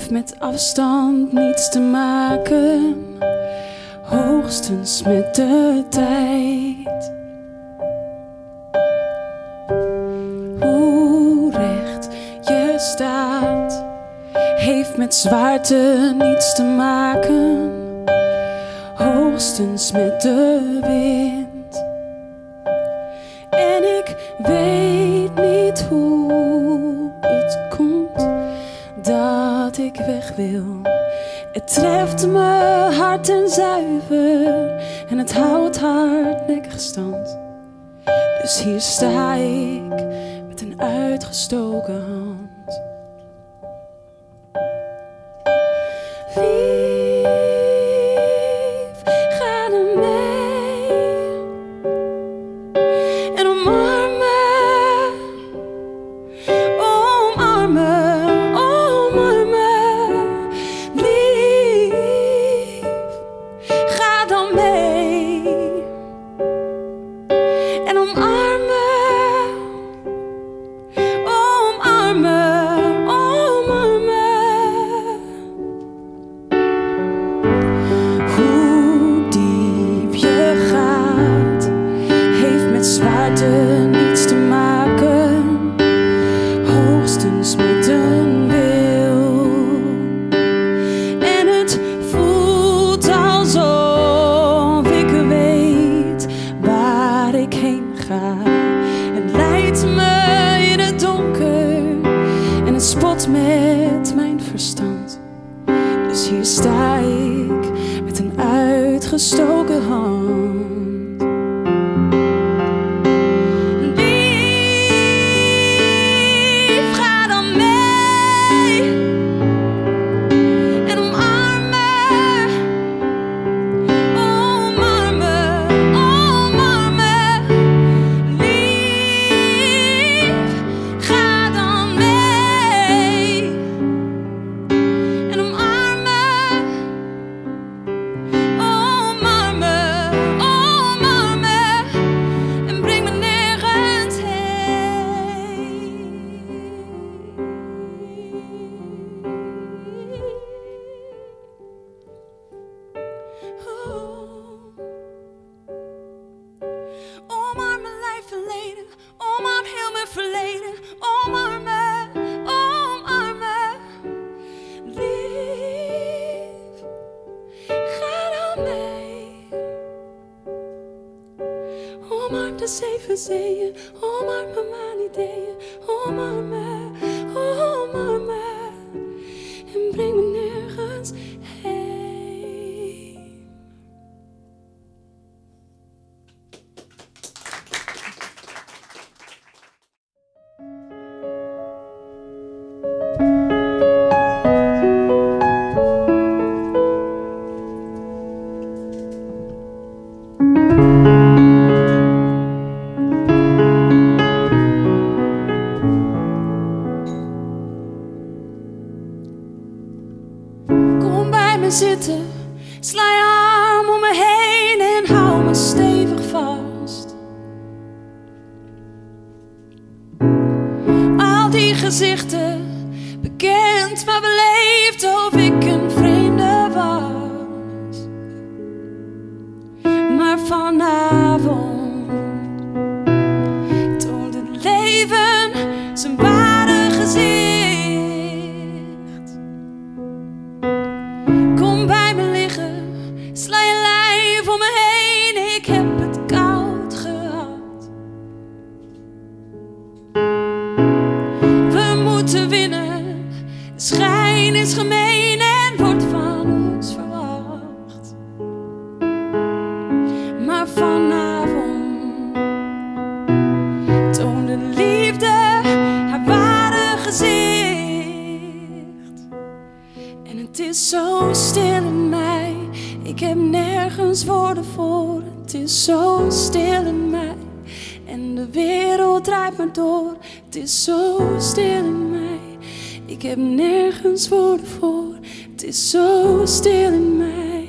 Heeft met afstand niets te maken, hoogstens met de tijd. Hoe recht je staat, heeft met zwaarte niets te maken, hoogstens met de wind. En ik weet niet hoe het komt dat ik weg wil. Het treft me hard en zuiver en het houdt hardnekkig stand. Dus hier sta ik met een uitgestoken hand. Lief, ga dan mee en omarm me, omarm me, omarm me. Lief, ga dan mee en omarm me, omarm me, omarm me. Hoe diep je gaat, heeft met zwaarte niets te maken, hoogstens met een wil. En het voelt alsof ik weet waar ik heen ga. Het leidt me in het donker en het spot met mijn verstand. Dus hier sta ik met een uitgestoken hand. Lief, ga dan mee en omarm me, omarm me, omarm me. Lief, ga dan mee en omarm me, omarm me, omarm me en breng me nergens heen. Oh. Omarm mijn lijf verleden, omarm heel mijn verleden, omarm me, omarm me. Lief, ga dan mee. Omarm de zeven zeeën, omarm mijn waanideeën, omarm me, omarm me en breng me nergens heen. Kom bij me zitten, sla je arm om me heen en hou me stevig vast. Al die gezichten, bekend maar beleefd, of ik een vreemde was. Maar vanavond toont het leven zijn ware gezicht. Kom bij me liggen, sla je lijf om me heen, ik heb het koud gehad. We moeten winnen, de schijn is gemeen en wordt van ons verwacht. Maar vanavond toont de liefde haar ware gezicht. En het is zo stil in mij, ik heb nergens woorden voor. Het is zo stil in mij en de wereld draait me door. Het is zo stil in mij, ik heb nergens woorden voor. Het is zo stil in mij.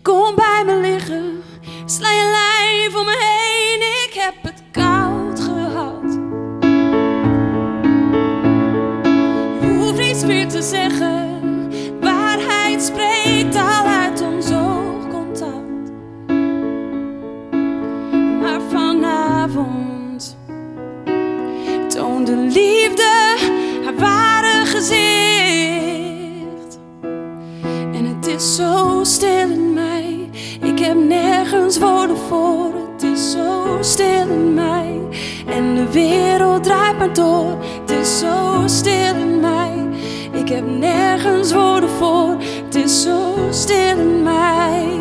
Kom bij me liggen, sla je lijf om me heen, ik heb het koud gehad. te zeggen. Waarheid spreekt al uit ons oogcontact. Maar vanavond toonde liefde haar ware gezicht. En het is zo stil in mij. Ik heb nergens woorden voor. Het is zo stil in mij. En de wereld draait maar door. Het is zo stil in mij. Ik heb nergens woorden voor. Het is zo stil in mij.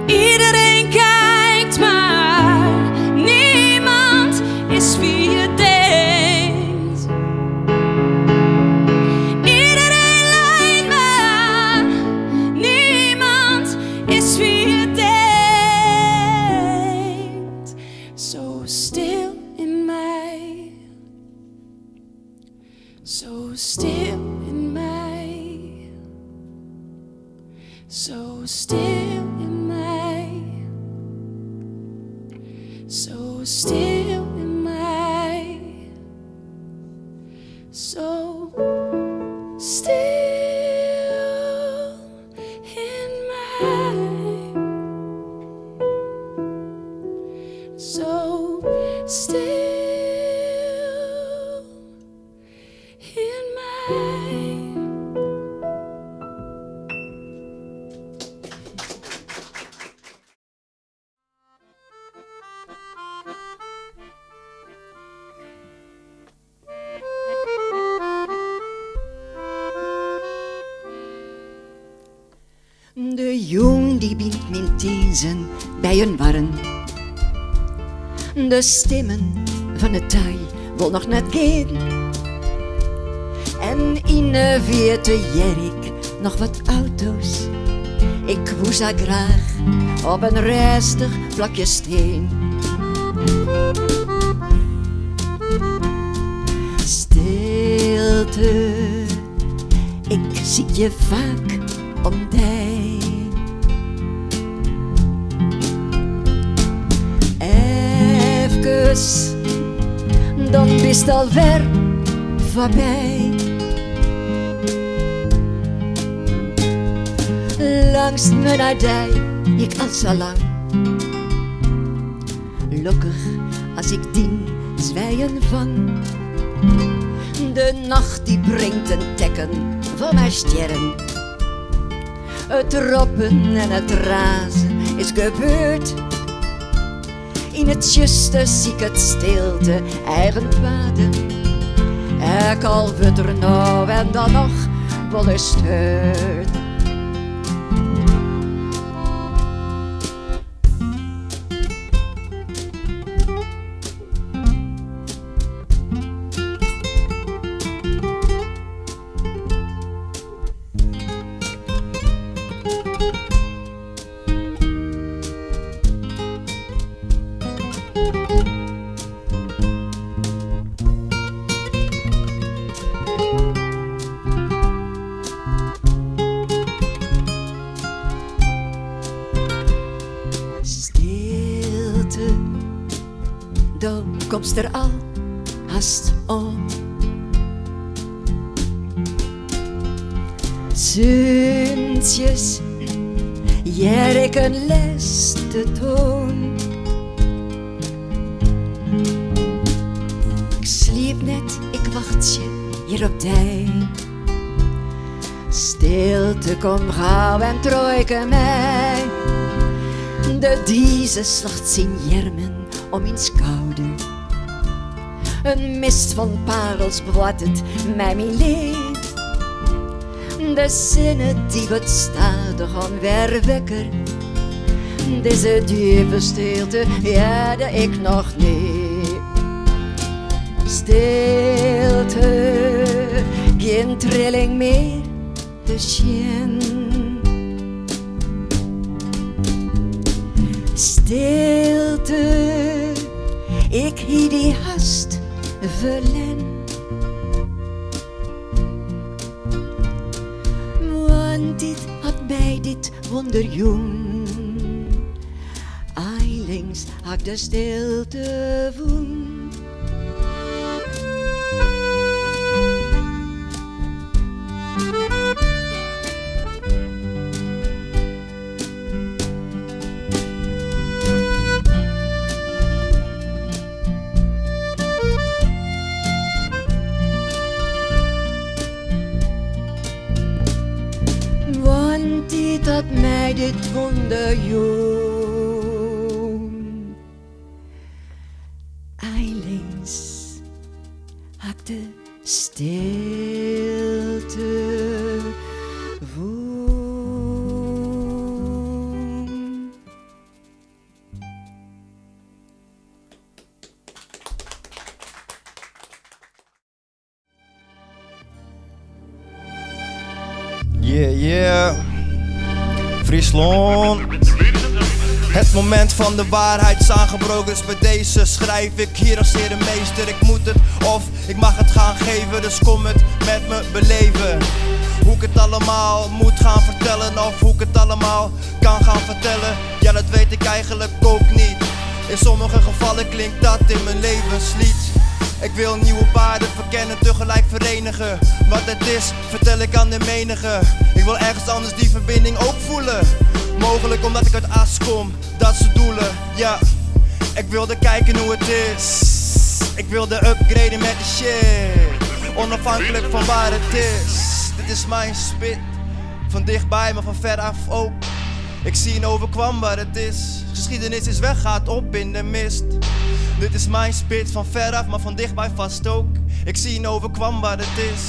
Iedereen kijkt, maar niemand is wie je denkt. Iedereen lijkt, maar niemand is wie je denkt. Zo stil in mij. Zo stil in mij. Zo stil in mij. Zo stil in mij. Zo stil in mij. Zo stil in mij. De jong die bindt mijn tinzen bij een warren. De stemmen van de taai wil nog net gaan. En in de vierte jer ik nog wat auto's. Ik woe zo graag op een rustig plakje steen. Stilte, ik zie je vaak om dij. Even, dan bist al ver voorbij. Langs mijn adij, ik al zo lang. Gelukkig als ik dien zwijgen vang. De nacht die brengt een tekken van mijn sterren. Het roppen en het razen is gebeurd. In het juste zie ik het stilte eigen paden. Ik al wordt er nou en dan nog wel eens steurt. Stilte, dan komst er al haast om. Zuntjes, jij ik een les te toon. Ik sliep net, ik wacht je hier op dij. Stilte, kom gauw en trooike mij. De diese slacht zijn jermen om in schouder. Een mist van parels bewattert mij mijn leed. De zinnen die wat stadig aan weer wekker. Deze diepe stilte jade ik nog niet. Stilte, geen trilling meer te zien. Stilte, ik hie die hast verlen. Want dit had mij dit wonderjoen. Eilings hak de stilte woen. Tijd hat my dit wûnder jûn. Einlings ha'k de stilte wûn. Yeah, yeah. Fryslân. Het moment van de waarheid is aangebroken, dus bij deze schrijf ik hier als meester. Ik moet het of ik mag het gaan geven, dus kom het met me beleven. Hoe ik het allemaal moet gaan vertellen of hoe ik het allemaal kan gaan vertellen, ja dat weet ik eigenlijk ook niet. In sommige gevallen klinkt dat in mijn levenslied. Ik wil nieuwe paarden verkennen, tegelijk verenigen. Wat het is, vertel ik aan de menige. Ik wil ergens anders die verbinding ook voelen. Mogelijk omdat ik uit As kom, dat ze doelen. Ja, ik wilde kijken hoe het is. Ik wilde upgraden met de shit. Onafhankelijk van waar het is. Dit is mijn spit. Van dichtbij, maar van veraf ook. Ik zie en overkwam waar het is. Geschiedenis is weg, gaat op in de mist. Dit is mijn spit van veraf, maar van dichtbij vast ook. Ik zie en overkwam waar het is.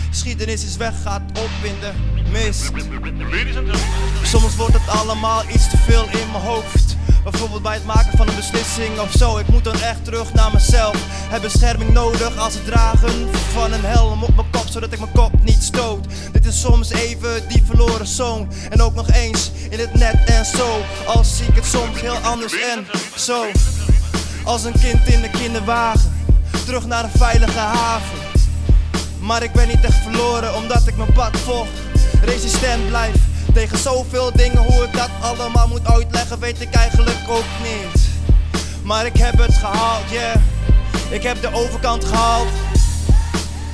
Geschiedenis is weg, gaat op in de mist. Soms wordt het allemaal iets te veel in mijn hoofd. Bijvoorbeeld bij het maken van een beslissing of zo. Ik moet dan echt terug naar mezelf. Heb bescherming nodig als het dragen van een helm op mijn kop, zodat ik mijn kop niet stoot. Dit is soms even die verloren zoon. En ook nog eens in het net en zo. Al zie ik het soms heel anders en zo. Als een kind in de kinderwagen, terug naar een veilige haven. Maar ik ben niet echt verloren, omdat ik mijn pad volg. Resistent blijf tegen zoveel dingen. Hoe ik dat allemaal moet uitleggen, weet ik eigenlijk ook niet. Maar ik heb het gehaald, yeah. Ik heb de overkant gehaald.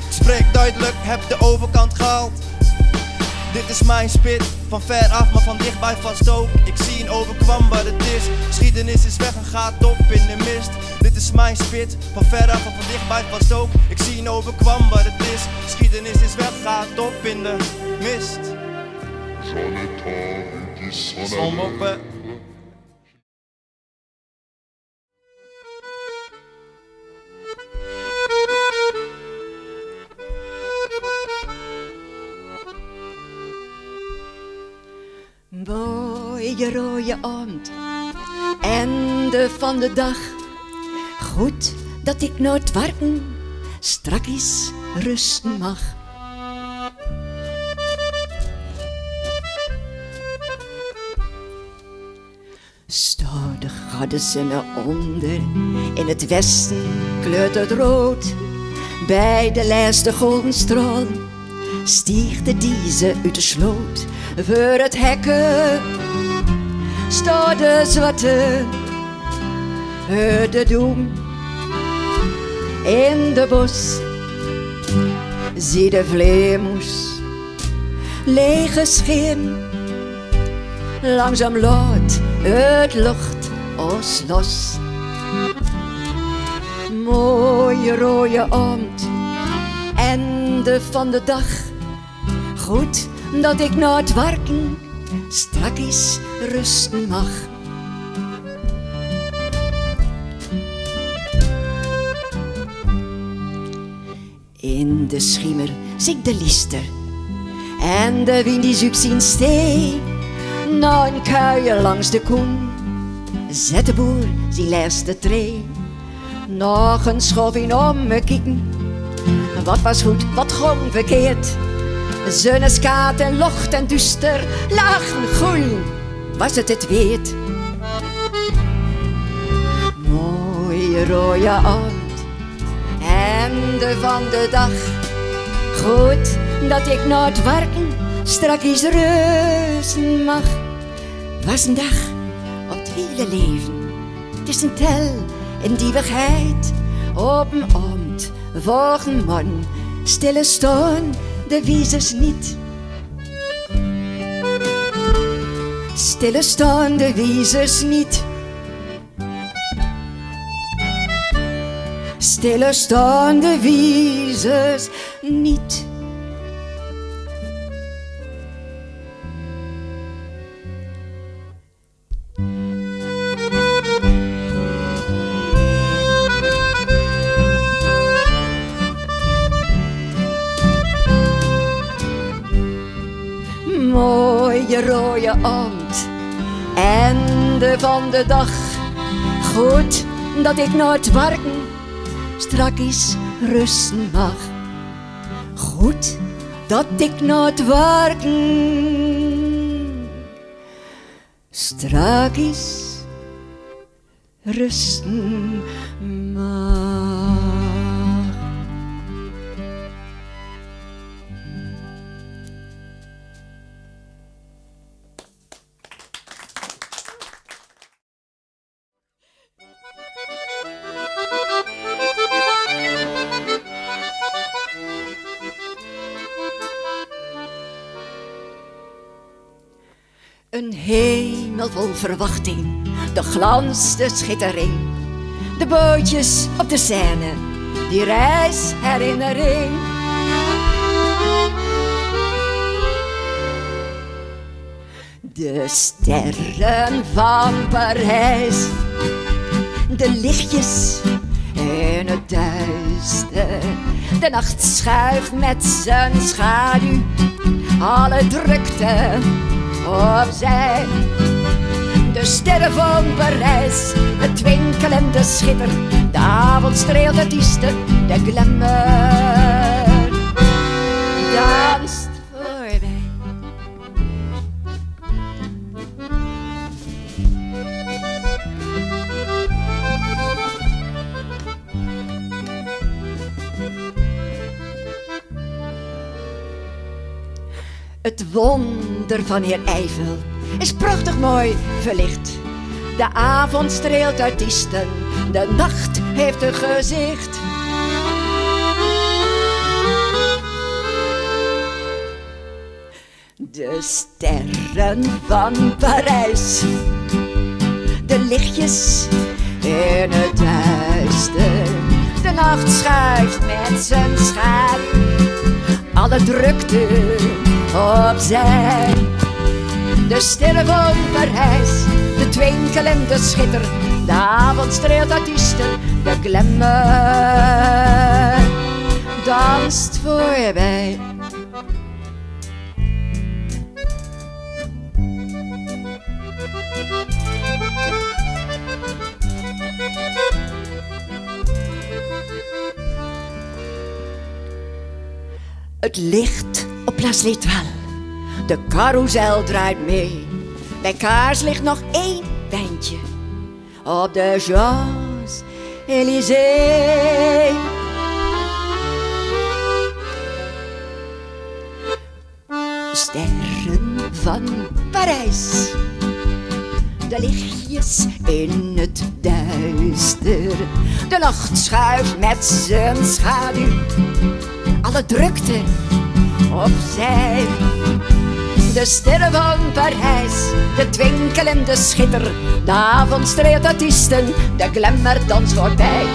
Ik spreek duidelijk, heb de overkant gehaald. Dit is mijn spit, van ver af, maar van dichtbij vast ook. Ik zie en overkwam wat het is. Geschiedenis is weg en gaat op in de mist. Dit is mijn spit, van ver af, maar van dichtbij vast ook. Ik zie en overkwam wat het is. Geschiedenis is weg, gaat op in de mist. Som op. Mooie rode oond, einde van de dag. Goed dat ik nooit warten, strakjes rusten mag. Stadig gaat de zonne onder, in het westen kleurt het rood. Bij de laatste goldenstraal stieg de diese uit de sloot. Voor het hekken staat de zwarte de doem. In de bos zie de vleermoes lege schim. Langzaam laat het lucht ons los. Mooie rode oond, einde van de dag. Goed dat ik na het werken strakjes rusten mag. In de schimmer zie ik de lister en de wind die zoekt zijn stee. Na een kuier langs de koen zet de boer zijn laatste tree. Nog een schof in om me kieken, wat was goed, wat ging verkeerd. Zonneskaat en locht en duister, lachen, groen, was het het weet. Mooie rode avond, einde van de dag. Goed dat ik na het werken strakjes rusten mag. Was een dag op het hele leven, het is een tel in die eeuwigheid. Op een avond, volgende man, stille staan de wiezers niet. Stille staan de wiezers niet. Stille staan de wiezers niet. Moaie rooie oant ende fan de dag. Goed dat ik nei it warken strakkies rusten mag. Goed dat ik nei it warken strakkies rusten mag. Een hemel vol verwachting, de glans, de schittering. De bootjes op de Seine, die reisherinnering. De sterren van Parijs, de lichtjes in het duister. De nacht schuift met zijn schaduw alle drukte opzij. De sterren van Parijs, het twinkelende schitter. De avond streelt het dieste, de glamour danst voorbij. Het wonder van heer Eiffel is prachtig mooi verlicht. De avond streelt artiesten, de nacht heeft een gezicht. De sterren van Parijs, de lichtjes in het duister. De nacht schuift met zijn schaduw alle drukte opzij. De sterren van Parijs, de twinkel en de schitter. De avond streelt artiesten, de glamour danst voorbij. Het licht op Place l'Étoile, de carousel draait mee. Bij kaars ligt nog één wijntje op de Champs-Élysées. Sterren van Parijs, de lichtjes in het duister. De nacht schuift met zijn schaduw alle drukte opzij. De sterren van Parijs, de twinkel en de schitter. De avond streelt artiesten, de glamour danst voorbij.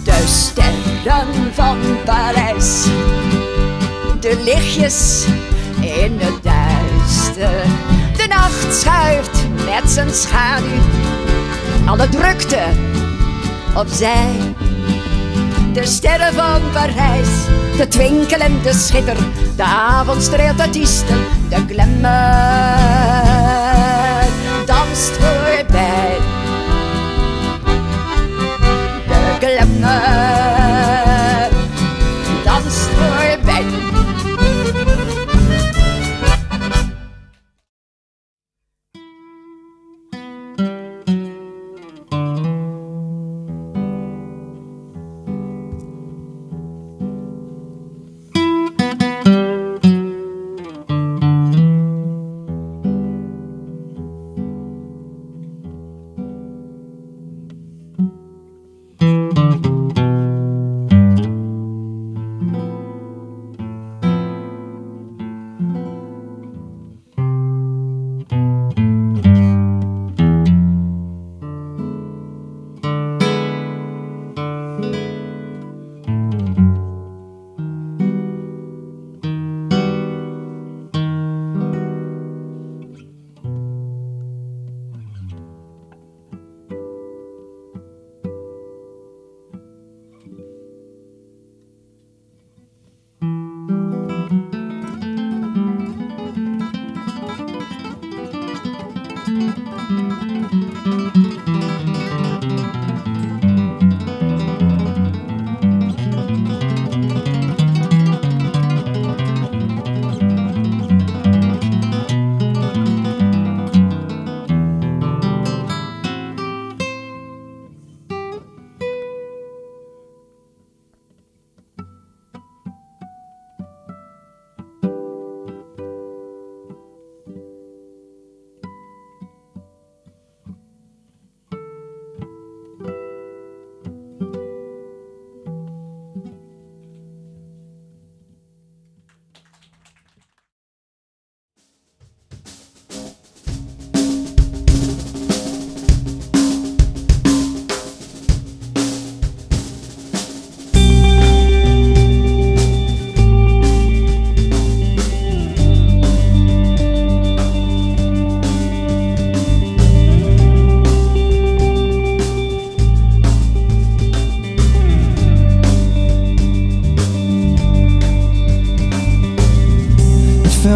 De sterren van Parijs, de lichtjes in het duister. De nacht schuift met zijn schaduw alle drukte opzij. De sterren van Parijs, de twinkel en de schitter. De avond streelt artiesten, de glamour danst voorbij. De glamour danst voorbij.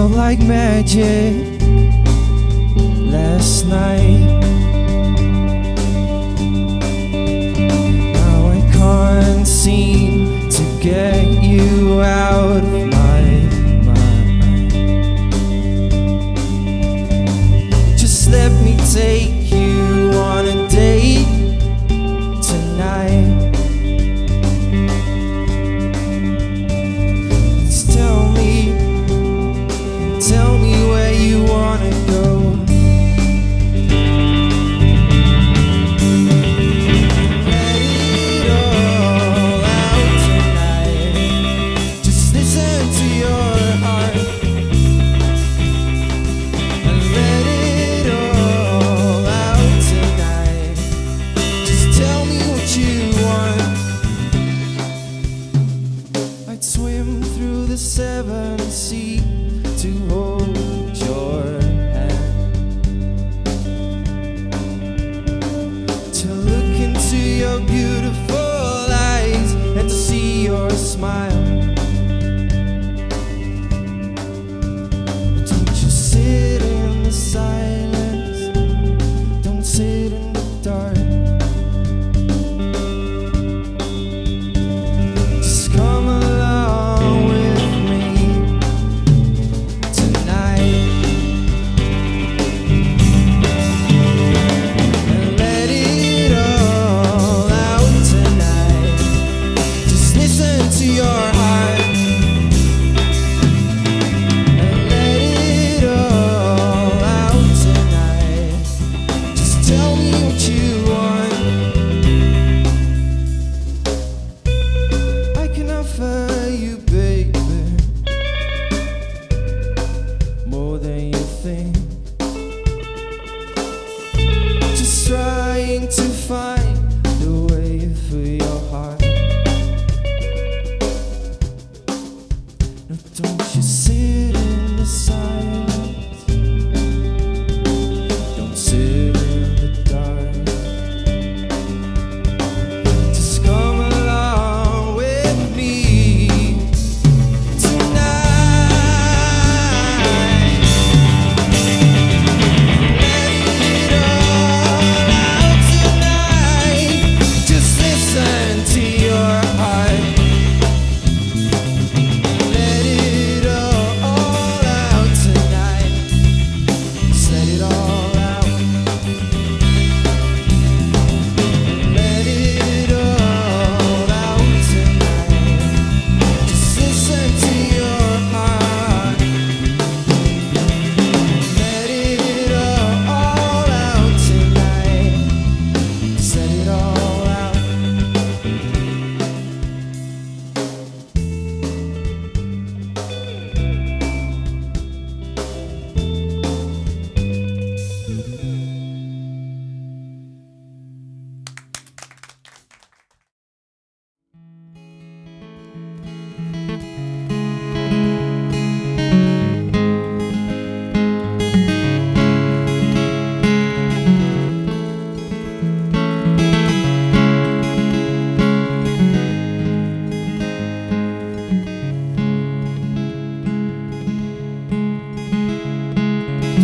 Felt like magic last night. Now I can't seem to get you out of my mind. Just let me take you on a date tonight. Just tell me where you want to go. Let it all out tonight. Just listen to your heart and let it all out tonight. Just tell me what you want. I'd swim through the 7 seas to hold your hand, to look into your beautiful eyes and to see your smile. But don't you sit in the silence, don't sit in the dark. Just come along with me tonight and let it all out tonight. Just listen to your heart and let it all out tonight. Just tell me what you want. I can offer you, baby, more than you think. Just trying to find the way for your heart. No, don't you sit in the silence. Don't sit in the dark. Just come along with me tonight. Let it all out tonight. Just listen to your heart. Let it all out tonight. Just let it all out. Let it all out tonight. Just listen to your heart. Let it all out tonight. Just let it all out.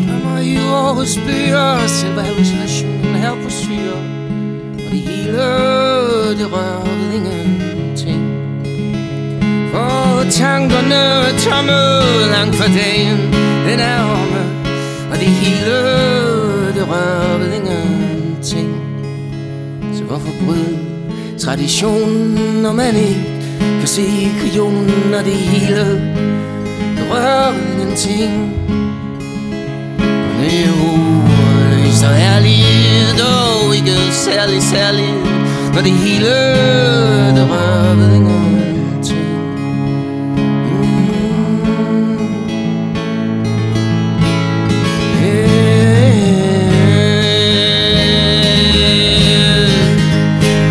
Drømmer i vores byer, selve hallucinationen her på syre. Og det hele, det rører ved ingenting. For tankerne er tomme langt fra dagen, den er omme. Og det hele, det rører ved ingenting. Så hvorfor bryde traditionen, når man ikke kan se kujonen? Og det hele, det rører ved ingenting. Det er ordløst og ærligt, dog ikke særlig, særligt, når det hele, det rører ved ingenting.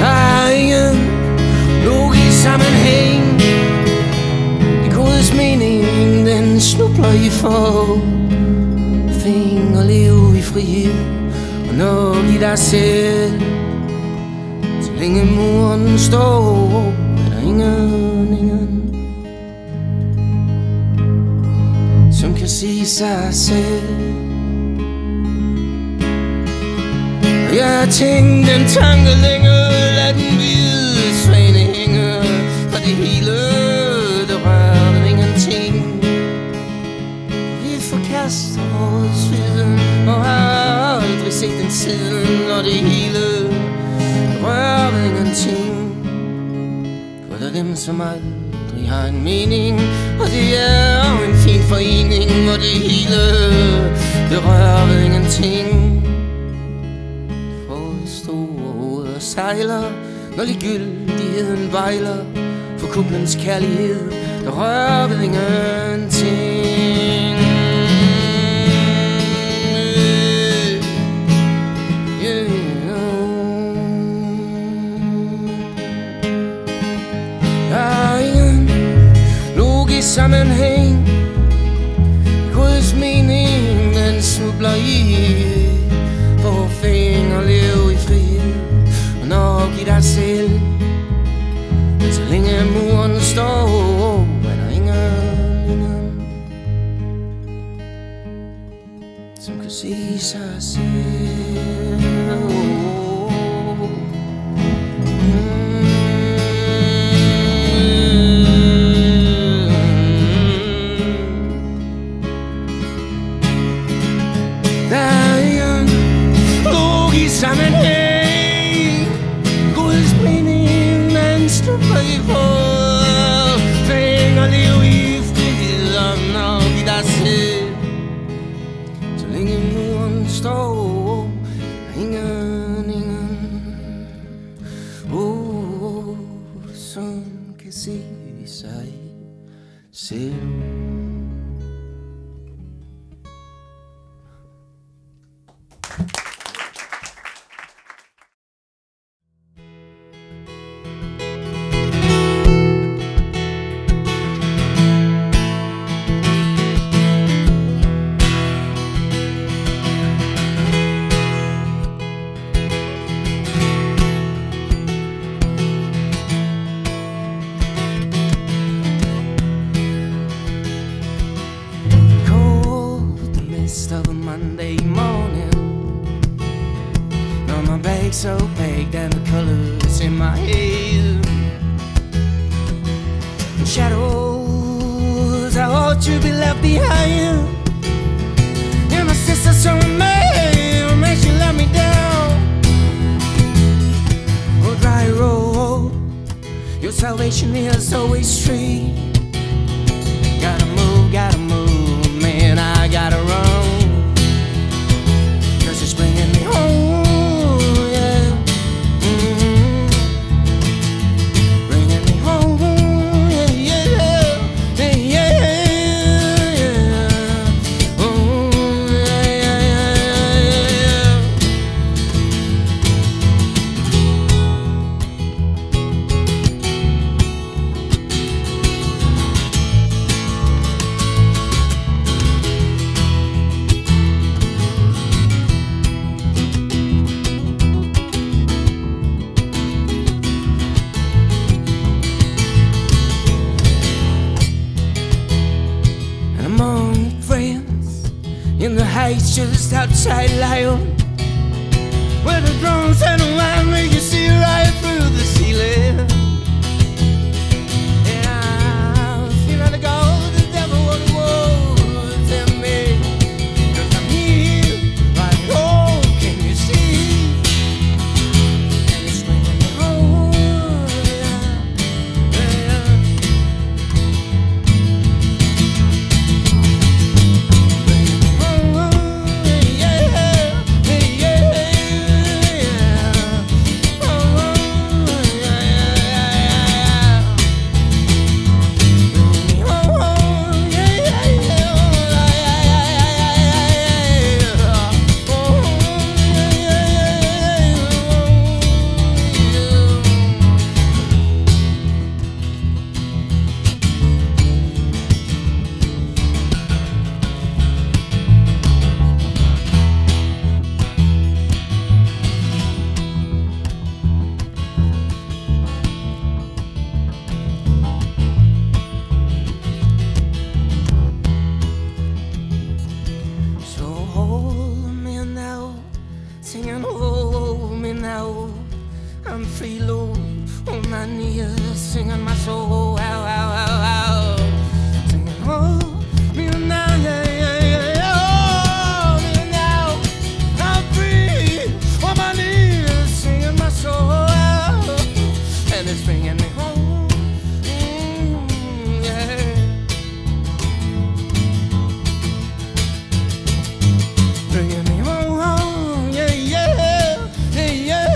Der er ingen logisk sammenhæng. Det godes mening, den snubler i for fing og leve i frihed og nok i dig selv. Så længe muren står, er der ingen, ingen, som kan se. se sig selv. Jeg har tænkt en tanke længe, lad den hvide svane hænge, for det hele, det rører ved ingenting. Vi forkaster vores viden, og har aldrig set den siden, og det hele, det rører ved ingenting. For der er dem, som aldrig har en mening, og det er jo en fin forening, og det hele, det rører ved ingenting. For store hoveder sejler, når ligegyldigheden vejler, for kuplens kærlighed, der rører ved ingenting. Der er ingen logisk sammenhæng, Guds mening, den snubler i. For fingre leve i frihed, og nok i dig selv. Men så længe muren står, er der ingen, ingen, som kan se sig selv. Der er ingen logisk sammenhæng, Guds mening, man stopper i fod. Fænger liv i frihed og nok i dig selv. Så længe muren står, er ingen, ingen, oh, som kan se sig selv. Of a Monday morning, now my bag's so packed and the colors in my head, and shadows I ought to be left behind. And my sister's so mad, man, she let me down. Oh, dry road, your salvation is always free. Gotta move, man, I gotta run. It's bringing me home, yeah. Mm-hmm. Bringing me home, yeah, yeah, yeah, yeah, yeah. Oh, yeah, yeah, yeah, yeah. In the heights just outside Lyon, where the drums and the wine make you see right through the ceiling. And I feel like all the devil was in me, 'cause I'm here, right home, can you see? And it's bringing me home, yeah, yeah. Yeah, yeah, yeah, yeah. Oh, knees, singing my soul out, out, out, out. Singing, oh, me now, yeah, yeah, yeah, yeah. Oh, me now, I'm free. On my knees, singing my soul out, and it's bringing me home. Yeah. Bringing me home, yeah, yeah, yeah, yeah,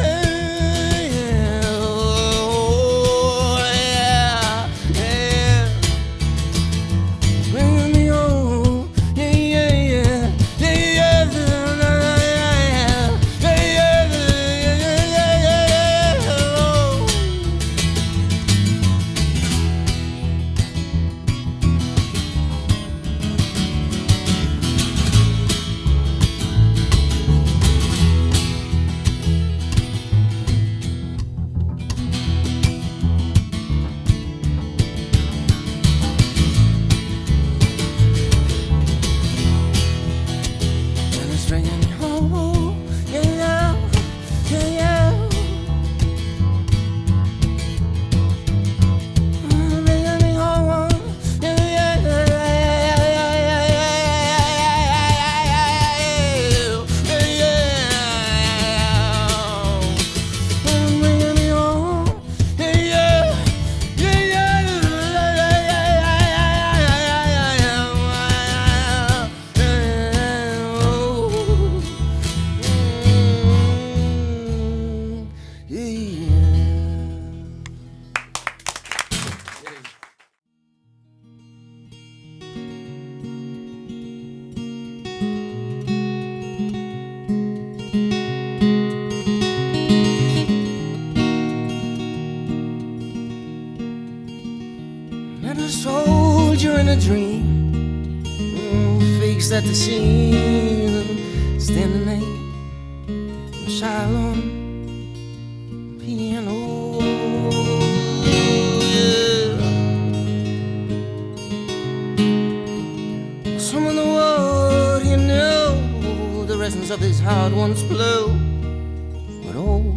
yeah, oh, yeah, yeah. Bringing me home, yeah, yeah, yeah, yeah, yeah, yeah, yeah, yeah, yeah, yeah, yeah, oh. And it's bringing me home, yeah, yeah, yeah, yeah. Bringing me home, yeah, yeah, yeah, yeah, yeah, yeah, yeah, yeah. Bringing me home, yeah, yeah, yeah, yeah, yeah, yeah, yeah, oh. Yeah. Met a soldier in a dream, fakes at the scene, standing there, asylum, piano. Yeah. Some of the world he knew, the resonance of his heart once blew, but oh,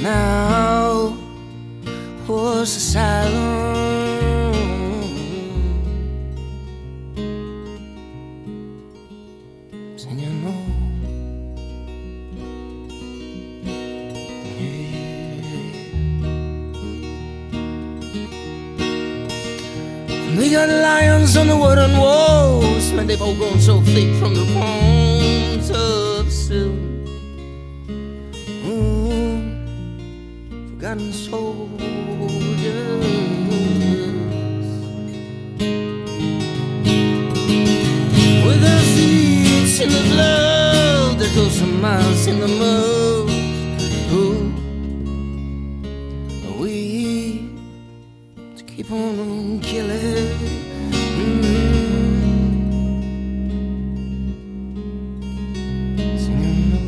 now was the silence. Singing, oh, yeah. They got lions on the wooden walls, man, they've all grown so thick from the bones of silver. Forgotten soldiers. With their feet in the blood, there goes some miles in the mud. Who are we to keep on killing? Singing, oh.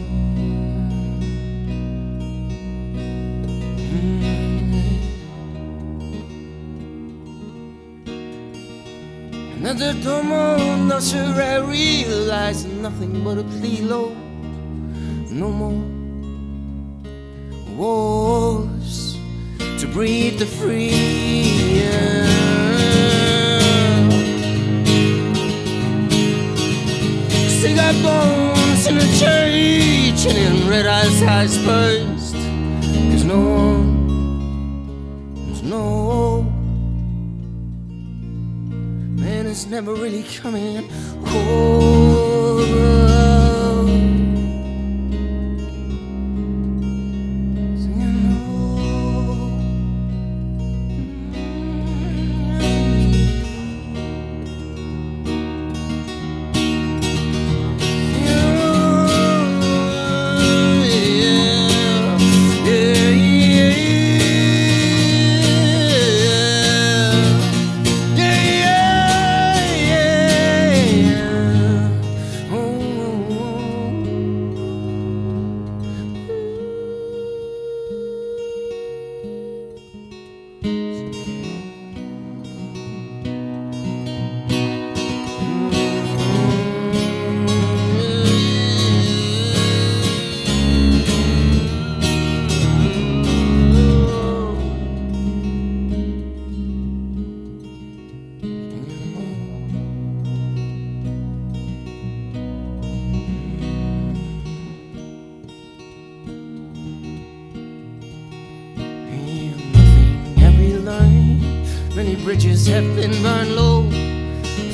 Another dumb not sure I realize nothing but a plea, Lord. No more wars to breathe the free air. 'Cause they got bones in the church and in red eyes eyes first. 'Cause no one, there's no man is never really coming home. Singing, oh. Yeah, yeah, yeah, yeah, yeah, yeah. Oh. Many bridges have been burned low.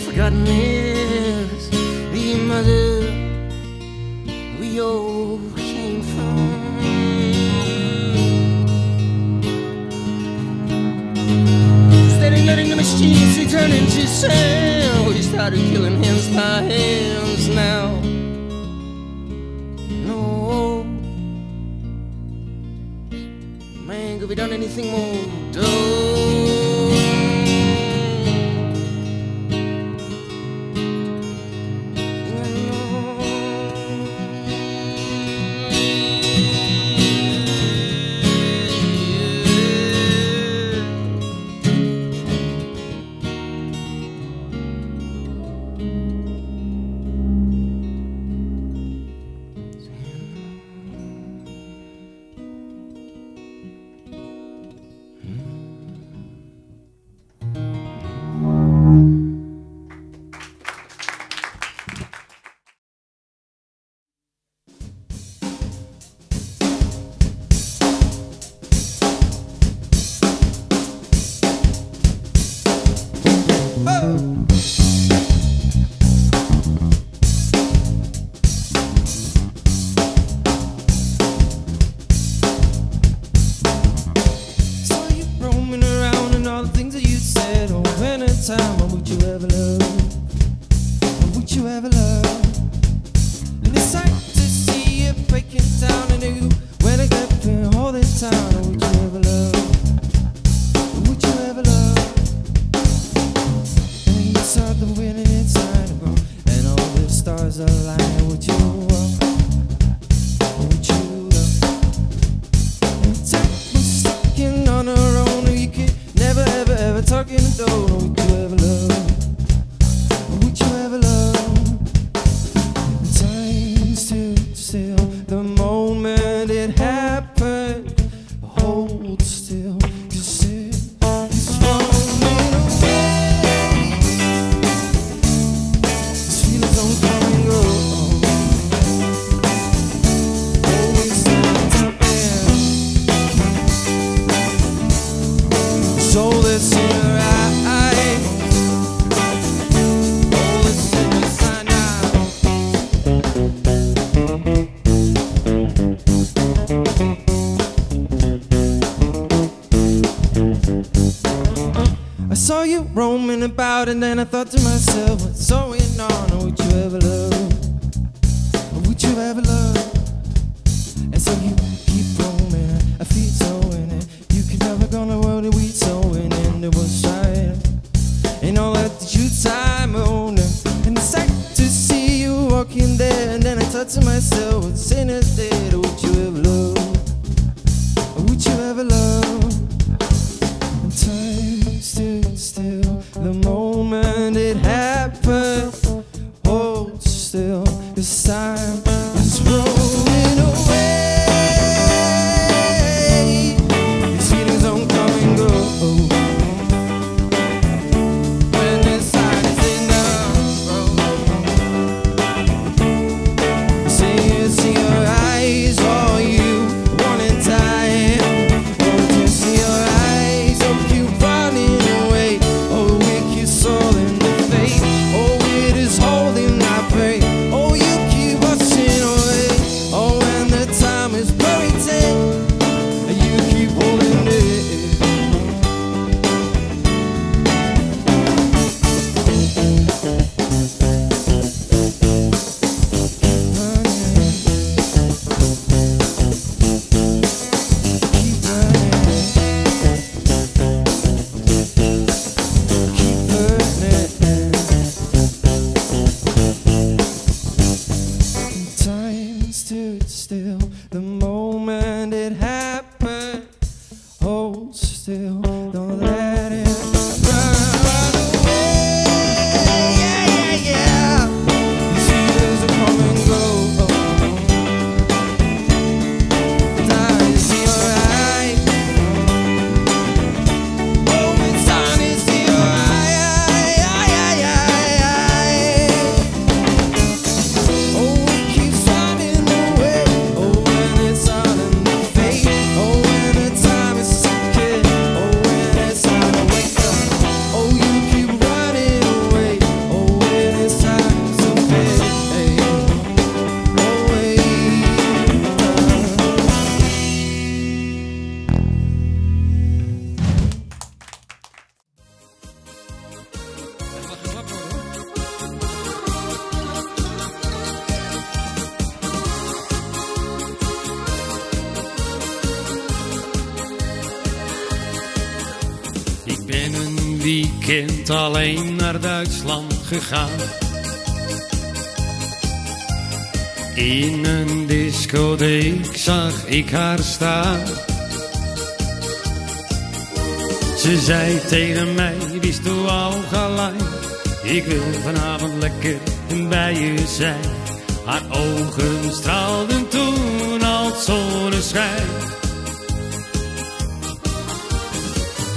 Forgotten is the mother we all came from. Instead of letting the machines return into sand, we started killing hands by hands now. No man, could we done anything more dumb? Saw you roaming around and all the things that you said. Oh, when a time, oh, would you ever love? Oh, would you ever love? And it's sad to see you breaking down and you when I get there all this time. Oh, would you ever love? Oh, would you ever love? And you saw the wind inside the room, and all the stars align. Would you walk? Would you love? And time was sticking on her own. You could never, ever, ever talk in the door. Would you ever love? Would you ever love? And time stood still the moment it happened. Hold still, 'cause it is falling away. These feelings don't come and go. Oh, it's not there. So that's in her eyes. Oh, it's in the sign now. I saw you roaming about, and then I thought to myself, what's going on? Oh, would you ever love? Oh, would you ever love? And so you keep roaming, I feel so in it. You can never gonna world that we sowing, and it was right. And all that you time on and it's sad to see you walking there. And then I thought to myself, what's in it there? Would you ever love? Would you ever love? And time stood still the moment it happened. Hold still, 'cause time is rolling away. These feelings don't come and go. When the sign is in the road, see it's in your eyes, all you want in time. Oh, to see your eyes, oh, you running away. Oh, wicked soul in the face. Oh, it is holding my pain. Oh, you keep rushing away. Oh, when the time is buried, you keep holding it. Keep running. Keep burning. Time stood still the moment it happened. Hold still, don't let it run away. Yeah, yeah, yeah. These feelings will come and go. Time is in your eyes. Oh, it's time is in your eye, eye, eye, eye, eye. Oh, it keeps running away. Oh, when it's all in the face. Oh, when the time is ticking. Oh, when it's all weekend alleen naar Duitsland gegaan. In een discotheek zag ik haar staan. Ze zei tegen mij, bist du auch allein? Ik wil vanavond lekker bij je zijn. Haar ogen straalden toen als zonneschijn.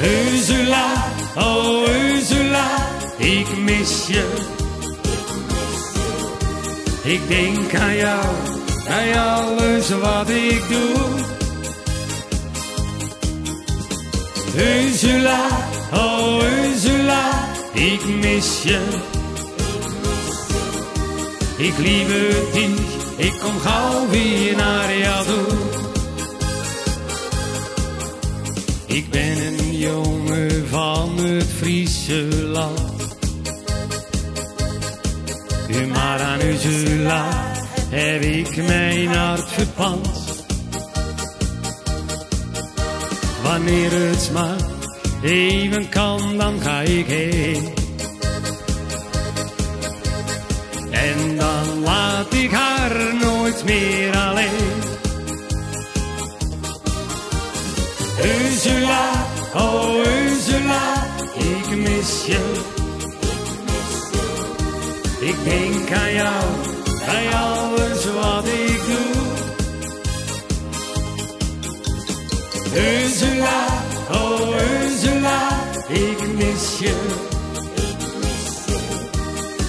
Ursula, oh Ursula, ik mis je. Ik denk aan jou, bij alles wat ik doe. Ursula, oh Ursula, ik mis je. Ik liebe dich, ik kom gauw weer naar jou toe. Ik ben een jongen van het Friese land. Maar aan Ursula heb ik mijn hart verpand. Wanneer het maar even kan, dan ga ik heen. En dan laat ik haar nooit meer alleen. Ursula, oh Ursula, ik mis je. Ik denk aan jou, bij alles wat ik doe. Ursula, oh Ursula, ik mis je.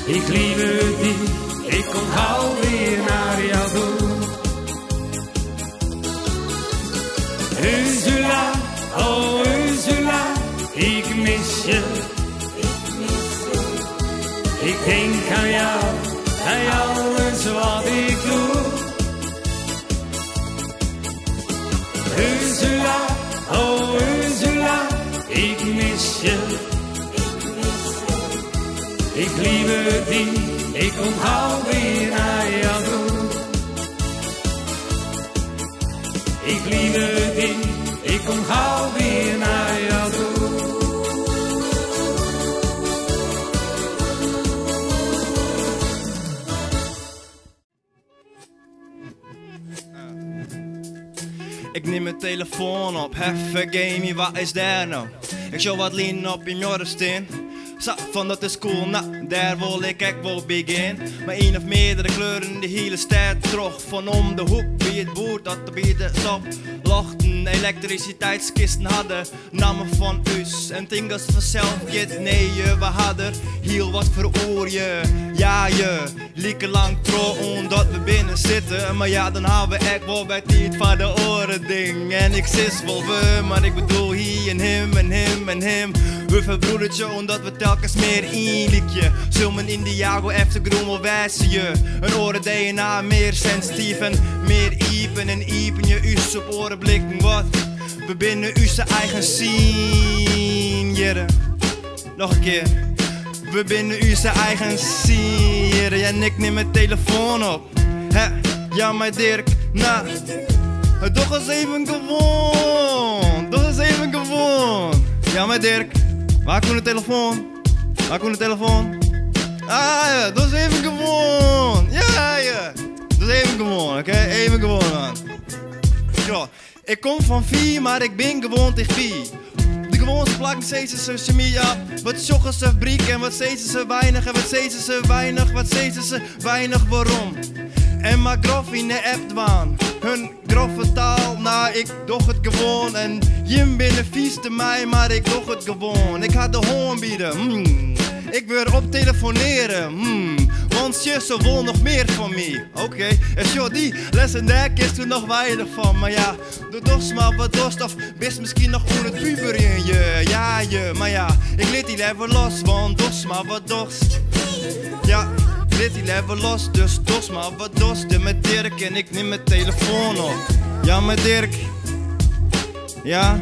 Ik liebe dich, ik kom gauw weer naar jou toe. Ursula, oh Ursula, ik mis je. Ik denk aan jou, bij alles wat ik doe. Ursula, oh Ursula, ik mis je. Ik liebe dich, ik kom gauw weer naar jou toe. Ik liebe dich, ik kom gauw weer naar jou toe. Ik neem mijn telefoon op, heffe gamey, wat is daar nou? Ik show wat lean op in Jorrestin. Zo van dat is cool, nou, daar wil ik echt wel begin. Maar één of meerdere kleuren, de hele stad trog. Van om de hoek, bij het boer dat de bij de sop lochten. Elektriciteitskisten hadden, namen van us. En ting als vanzelf get, nee je, we hadden heel wat veroor je. Ja je, lieke lang tro omdat we binnen zitten. Maar ja, dan houden we echt wel bij het van de oren ding. En ik sis wel we, maar ik bedoel hier en hem en hem en hem. We verbroedertje omdat we telkens meer inliekje. Zul mijn Indiago eftergroen wel wijzen je. Een oren DNA meer sensitief en meer iepen en iepen je us op oren blikken wat. We binnen u zijn eigen zien, jere. Nog een keer. We binnen u zijn eigen zien, jere. En ik neem mijn telefoon op. Hè? Ja, maar Dirk, nou. Doch eens even gewoon. Doch eens even gewoon. Ja, maar Dirk. Waar komt de telefoon? Waar komt de telefoon? Ah ja, dat is even gewoon. Ja, ja. Dat is even gewoon, oké? Even gewoon, man. Ja, ik kom van vier, maar ik ben gewoon tegen vier. De gewoonste plakken steeds ze chemie, ja. Wat zoeken ze fabriek en wat steeds ze weinig en wat steeds ze weinig, wat steeds ze weinig, waarom? En maar grof in de app dwaan. Hun grove taal, nou ik doch het gewoon. En Jim binnen vies te mij, maar ik doch het gewoon. Ik ga de hoorn bieden, Ik wil op telefoneren, Want ze wil nog meer van mij. Oké, en joh, die lessen daar is toen nog weinig van. Maar ja, doe toch maar wat dorst of bist misschien nog onder het puber in je. Ja, je, maar ja, ik liet die level los, want dos maar wat dorst. Ja, liet die level los, dus dos maar wat dorst. Met Dirk en ik neem mijn telefoon op. Ja, met Dirk. Ja.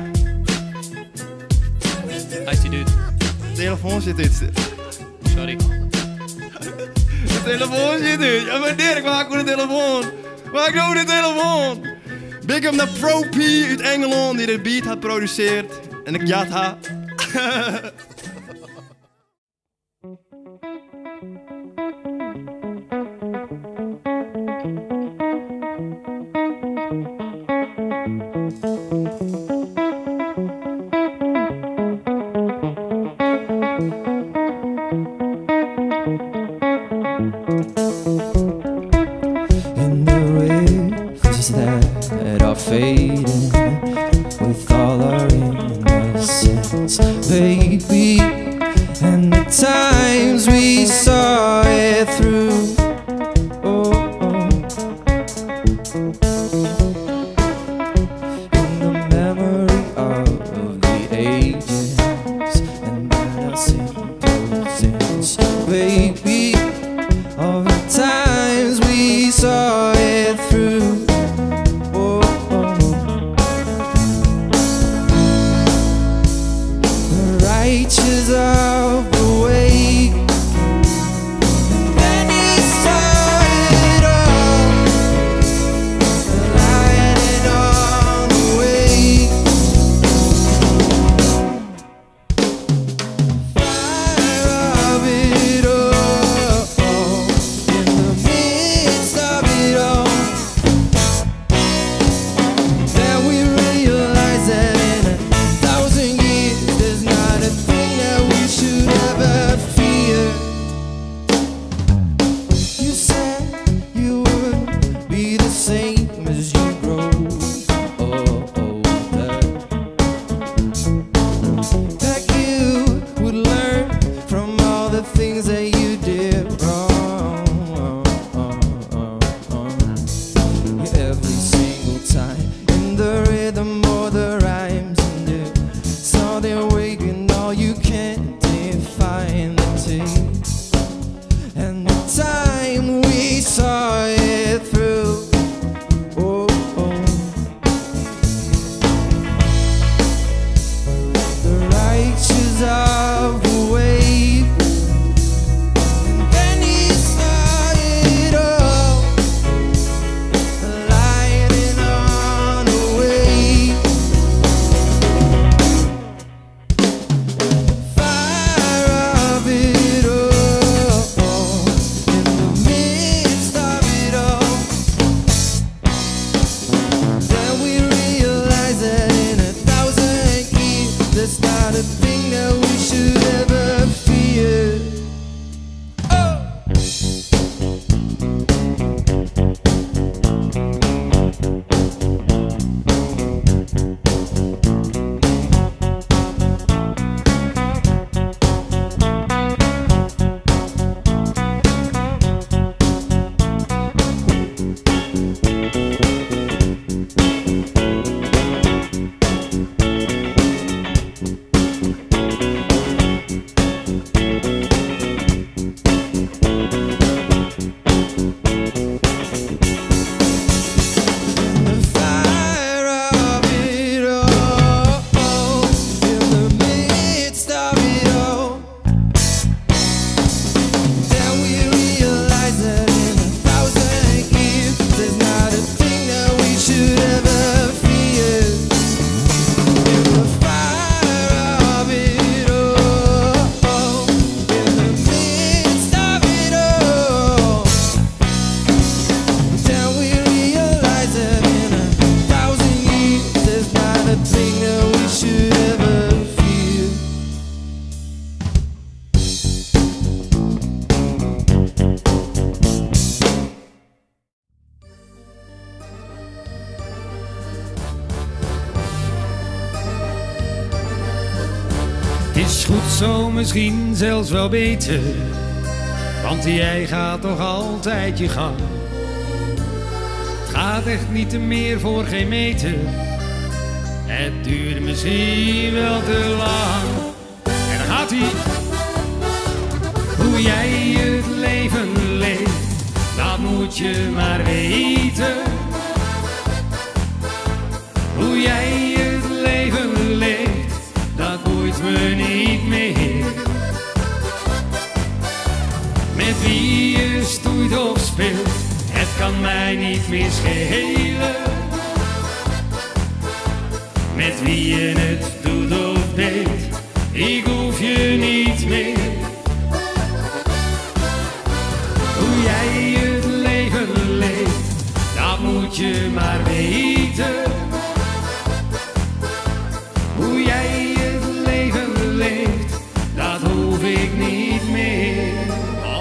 Hij is die dude. De telefoon zit uit. Sorry. De telefoon zit uit. Ja, maar Dirk, waar komt de telefoon? Waar komt de telefoon? Big up naar Pro P uit Engeland die de beat had produceerd. En ik jat haar. sense, baby. And the times we saw it through. Oh, oh. In the memory of the ages, and then our simple sense, baby, of the times we saw it through. Oh, oh. The righteous of the way, and then he saw it all, lying on the way. Fire of it all, in the midst of it all. Then we realize that in 1,000 years there's not a thing that we should ever fear. You said you would be the same as you grow older, that you would learn from all the things that you did wrong. Every single time, in the rhythm or the rhymes, and you saw them waking all you can't define the taste. And the time we saw it through. Oh, oh. The righteous of the way, and then he saw it all, lying on the way. Fire of it all, in the midst of it all. Then we realize that in 1,000 years there's not a thing that we should ever fear. Oh! The fire of it all, in the midst of it all. Then we realize that in 1,000 years there's not a thing that we should ever fear. In the fire of it all, in the midst of it all. Then we realize that in 1,000 years there's not a thing that we should ever fear. Het is goed zo, misschien zelfs wel beter. Want jij gaat toch altijd je gang. Het gaat echt niet meer voor geen meter. Het duurt misschien wel te lang. En dan gaat ie. Hoe jij het leven leeft, dat moet je maar weten. Hoe jij het leven leeft, dat boeit me niet meer. Met wie je stoeit of speelt, het kan mij niet meer schelen. Met wie je het doet of deed, ik hoef je niet meer. Hoe jij het leven leeft, dat moet je maar weten. Hoe jij het leven leeft, dat hoef ik niet meer. Oh.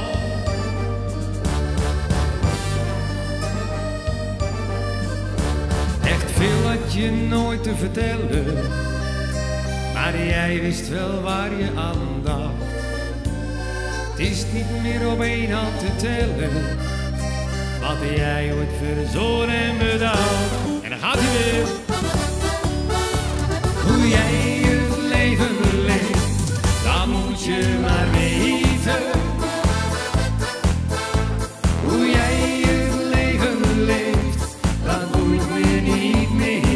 Echt veel had je nooit te vertellen. Maar jij wist wel waar je aan dacht. Het is niet meer op één hand te tellen. Wat jij ooit verzon en bedacht. En dan gaat hij weer. Hoe jij het leven leeft, dat moet je maar weten. Hoe jij het leven leeft, dat boeit me niet meer.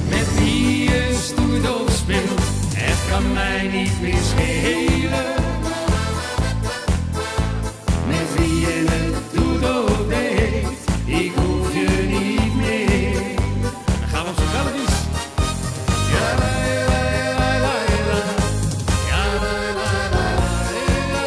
Met wie je stoeit of speelt, het kan mij niet meer schelen. Met wie je het doet of deed, ik hoef je niet meer. Dan gaan we op z'n velletjes. Ja, la, la, la, la, la. Ja, la, la, la, la, la.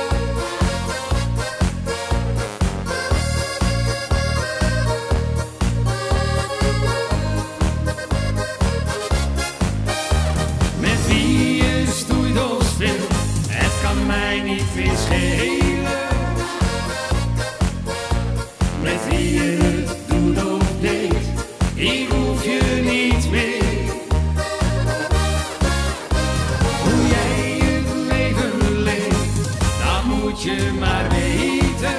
Met wie je stoeit of speelt, het kan mij niet meer schelen. Met wie je het doet of deed, ik hoef je niet meer. Hoe jij het leven leeft, dat moet je maar weten.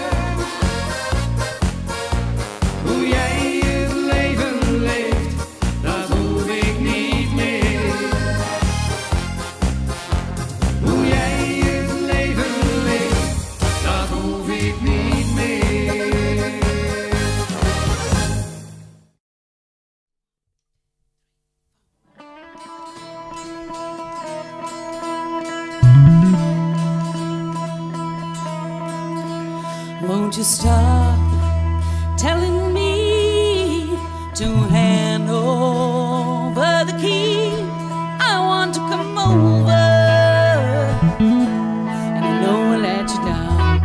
Hoe jij het leven leeft, dat hoef ik niet meer. Hoe jij het leven leeft, dat hoef ik niet meer. Won't you stop telling me to hand over the key? I want to come over, and I know I let you down.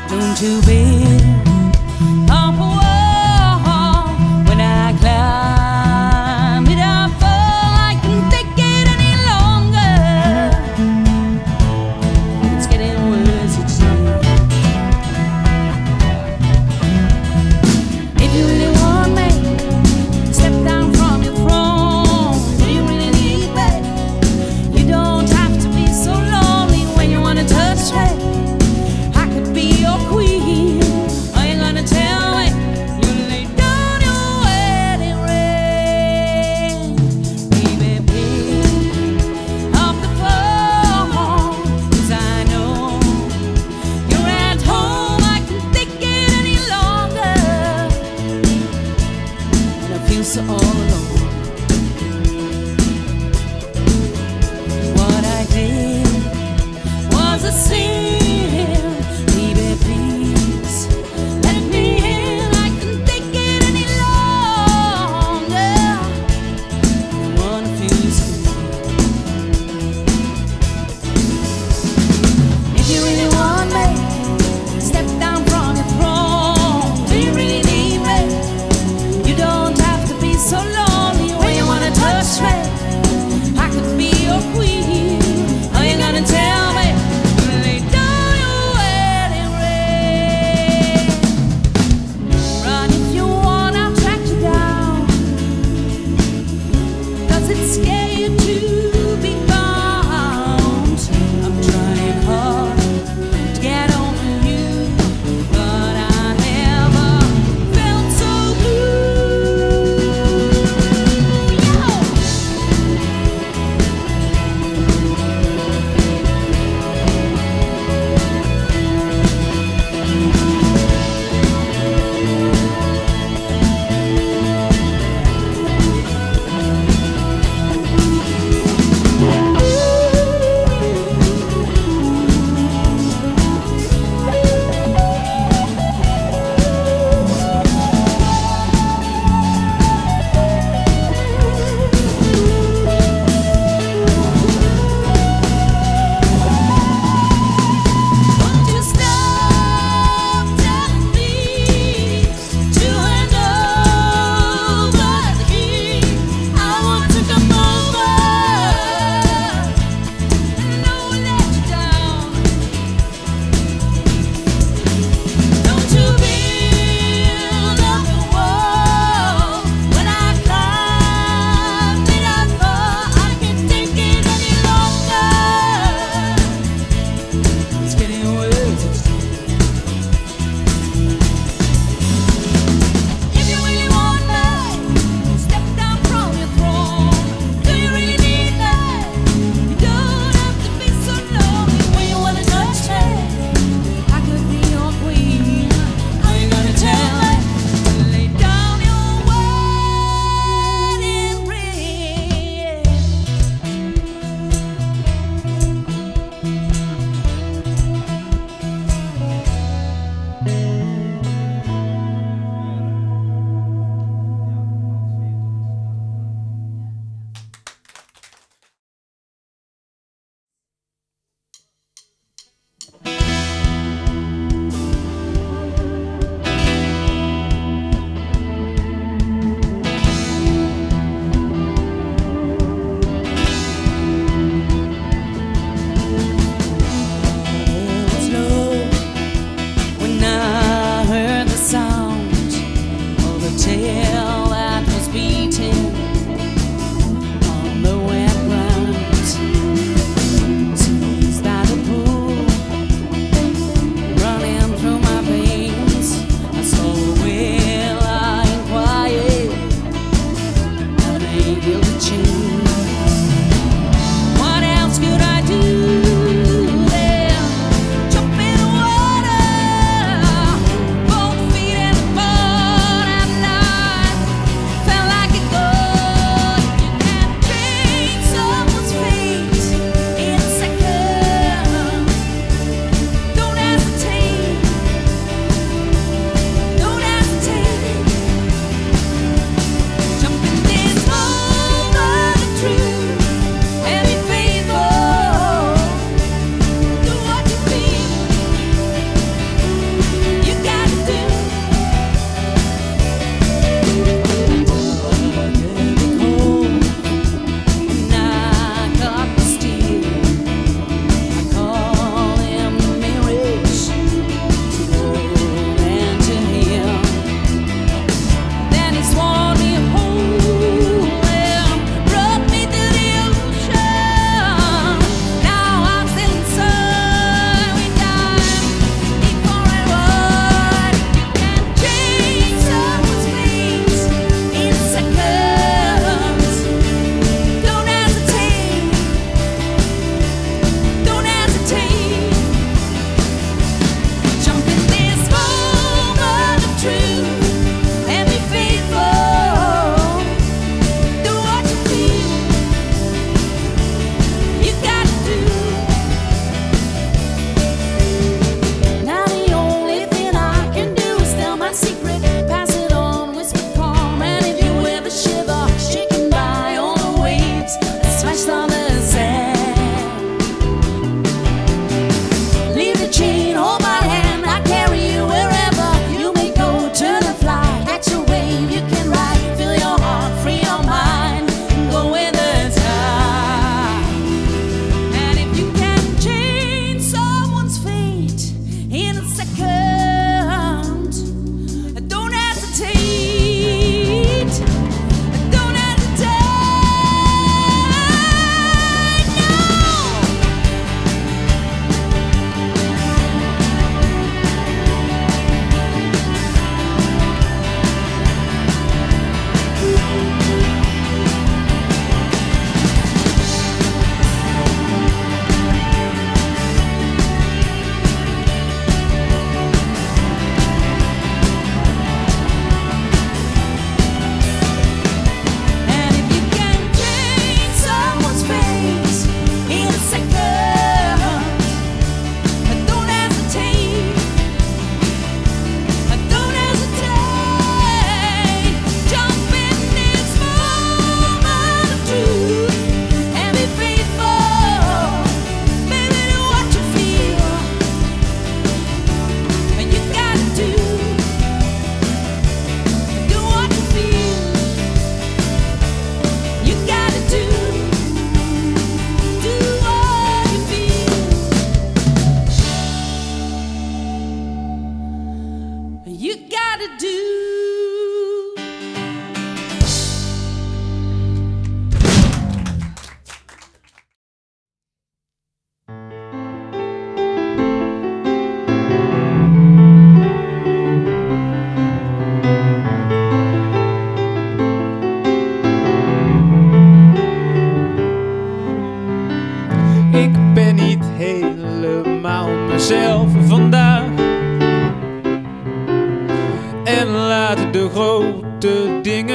Don't you build up a wall when I climb it up? I can take it any longer. It's getting worse each day. If you really want me, step down from your throne. Do you really need me? You don't have to be so lonely when you want to touch me. I could be your queen. Are you going to tell me you lay down your wedding ring? Baby, pick up the phone, 'cause I know you're at home. I can take it any longer, and I feel so all alone. What I did was a sin. Baby, please let me in. I can take it any longer. I want to feel your skin. If you really want me, step down from your throne. Do you really need me? You don't have to be so lonely when you want to touch me. I could be your queen. Are you going to tell me you lay down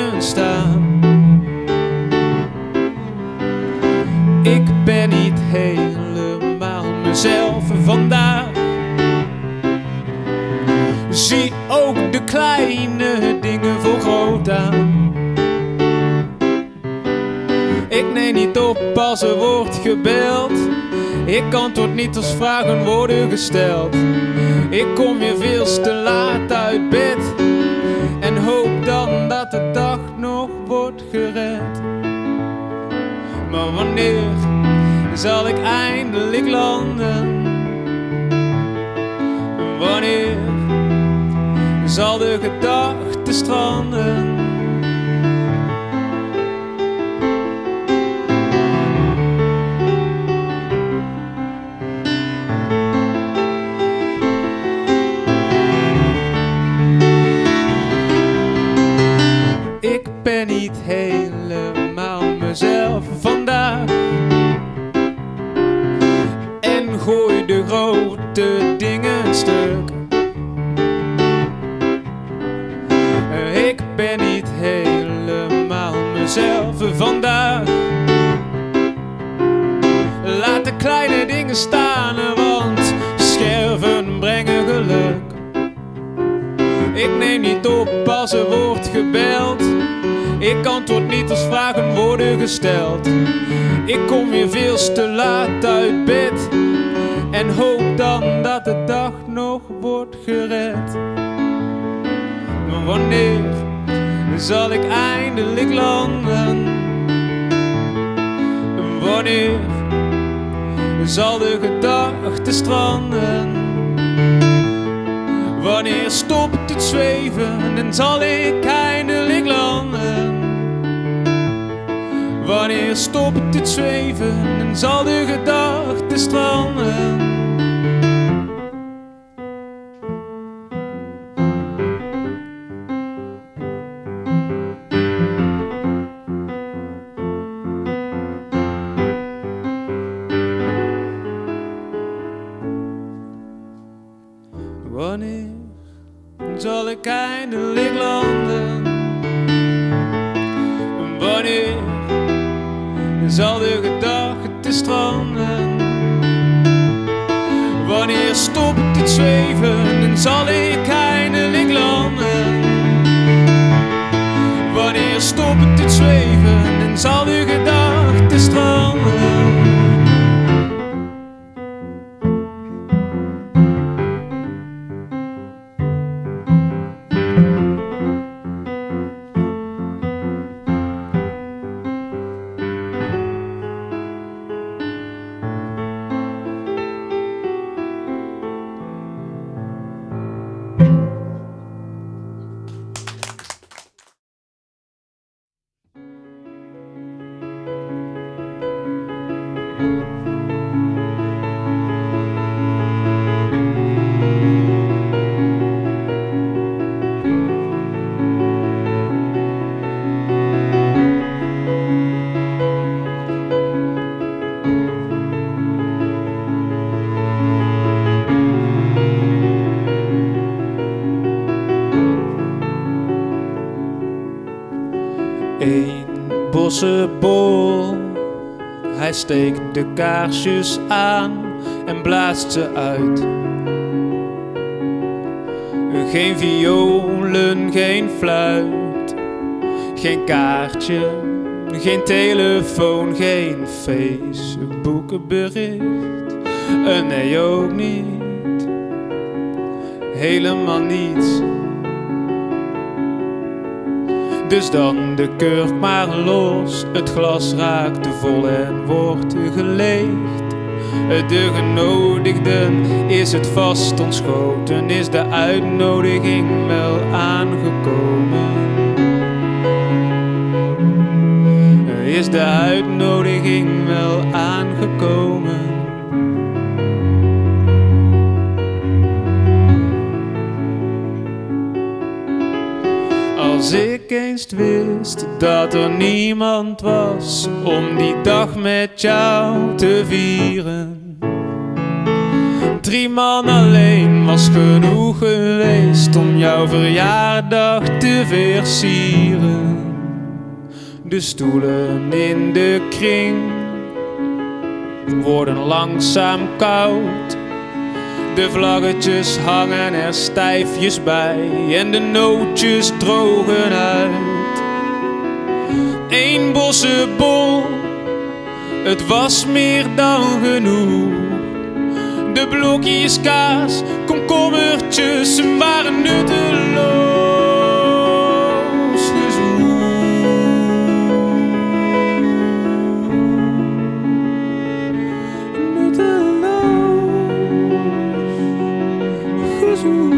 dingen staan. Ik ben niet helemaal mezelf vandaag. Zie ook de kleine dingen voor groot aan. Ik neem niet op als er wordt gebeld. Ik antwoord niet als vragen worden gesteld. Ik kom weer veel te laat uit bed en hoop dan dat de dag nog wordt gered. Maar wanneer zal ik eindelijk landen? Wanneer zal de gedachte stranden? Ik ben niet helemaal mezelf vandaag. En gooi de grote dingen stuk. Ik ben niet helemaal mezelf vandaag. Laat de kleine dingen staan, want scherven brengen geluk. Ik neem niet op als er wordt gebeld. Ik antwoord niet als vragen worden gesteld. Ik kom weer veel te laat uit bed en hoop dan dat de dag nog wordt gered. Maar wanneer zal ik eindelijk landen? Wanneer zal de gedachte stranden? Wanneer stopt het zweven en zal ik eindelijk landen? Wanneer stopt het zweven en zal de gedachte stranden? Wanneer zal ik eindelijk landen? Wanneer zal de gedachte stranden? Wanneer stopt het zweven en zal ik eindelijk landen? Wanneer stopt het zweven en zal de gedachte stranden? Een bossenbol, hij steekt de kaarsjes aan en blaast ze uit. Geen violen, geen fluit, geen kaartje, geen telefoon, geen Facebookbericht. Nee, ook niet, helemaal niets. Dus dan de kurk maar los, het glas raakt vol en wordt geleegd. De genodigden is het vast ontschoten, is de uitnodiging wel aangekomen? Is de uitnodiging wel aangekomen? Als ik eens wist dat er niemand was om die dag met jou te vieren. 3 man alleen was genoeg geweest om jouw verjaardag te versieren. De stoelen in de kring worden langzaam koud. De vlaggetjes hangen er stijfjes bij en de nootjes drogen uit. Eén bossebol, het was meer dan genoeg. De blokjes kaas, komkommertjes waren nutteloos gezoek. Nutteloos gezoek.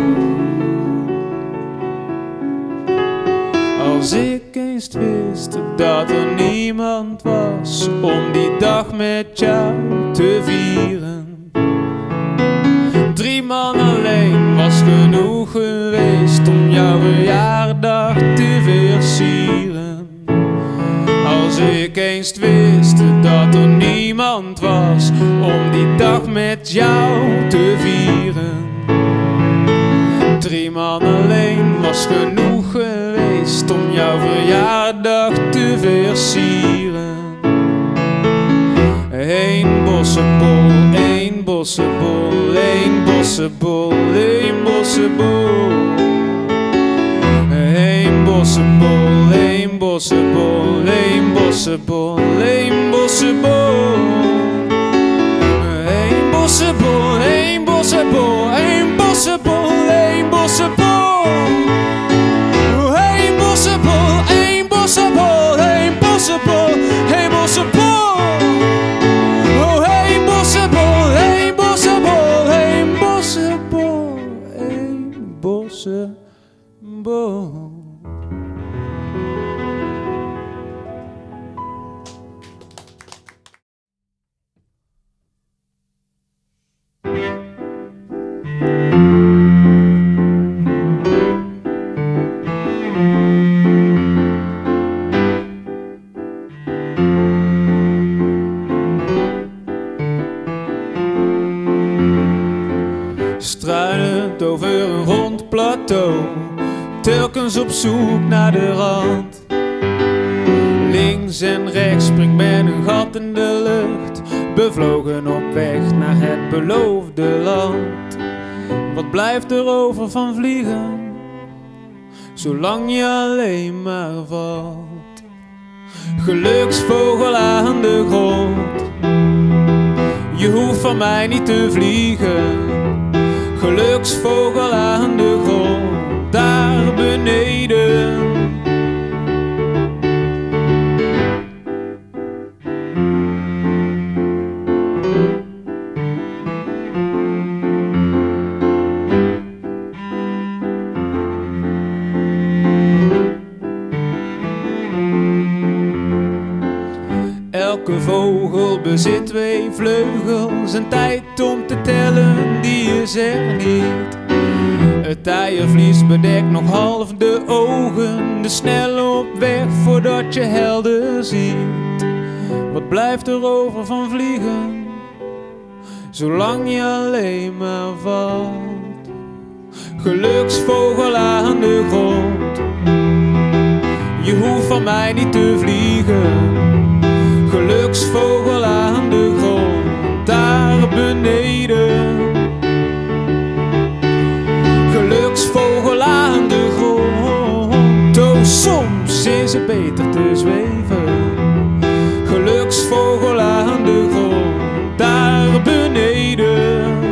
Als ik eens wist dat er niemand was om die dag met jou te vieren. 3 man alleen was genoeg geweest om jouw verjaardag te versieren. Als ik eens wist dat er niemand was om die dag met jou te vieren. 3 man alleen was genoeg geweest om jouw verjaardag te versieren. 1 bossebol, 1 bossebol, 1 bossebol, 1 bossebol. 1 bossebol, 1 bossebol, 1 bossebol, 1 bossebol. 1 bossebol, 1 bossebol, 1 bossebol, 1 bossebol. 1 bossebol, 1 bossebol, 1 bossebol, 1 bossebol. Oh, 1 bossebol, 1 bossebol, 1 bossebol, 1 bossebol. Struinend over een rond plateau, telkens op zoek naar de rand. Links en rechts springt men een gat in de lucht, bevlogen op weg naar het beloofde land. Wat blijft er over van vliegen, zolang je alleen maar valt? Geluksvogel aan de grond, je hoeft van mij niet te vliegen. Geluksvogel aan de grond, daar beneden. Elke vogel bezit 2 vleugels en tijd om te tellen, die is er niet. Het eiervlies bedekt nog half de ogen, dus snel op weg voordat je helder ziet. Wat blijft er over van vliegen, zolang je alleen maar valt? Geluksvogel aan de grond, je hoeft van mij niet te vliegen. Geluksvogel aan de grond, daar beneden. Geluksvogel aan de grond, oh soms is het beter te zweven. Geluksvogel aan de grond, daar beneden.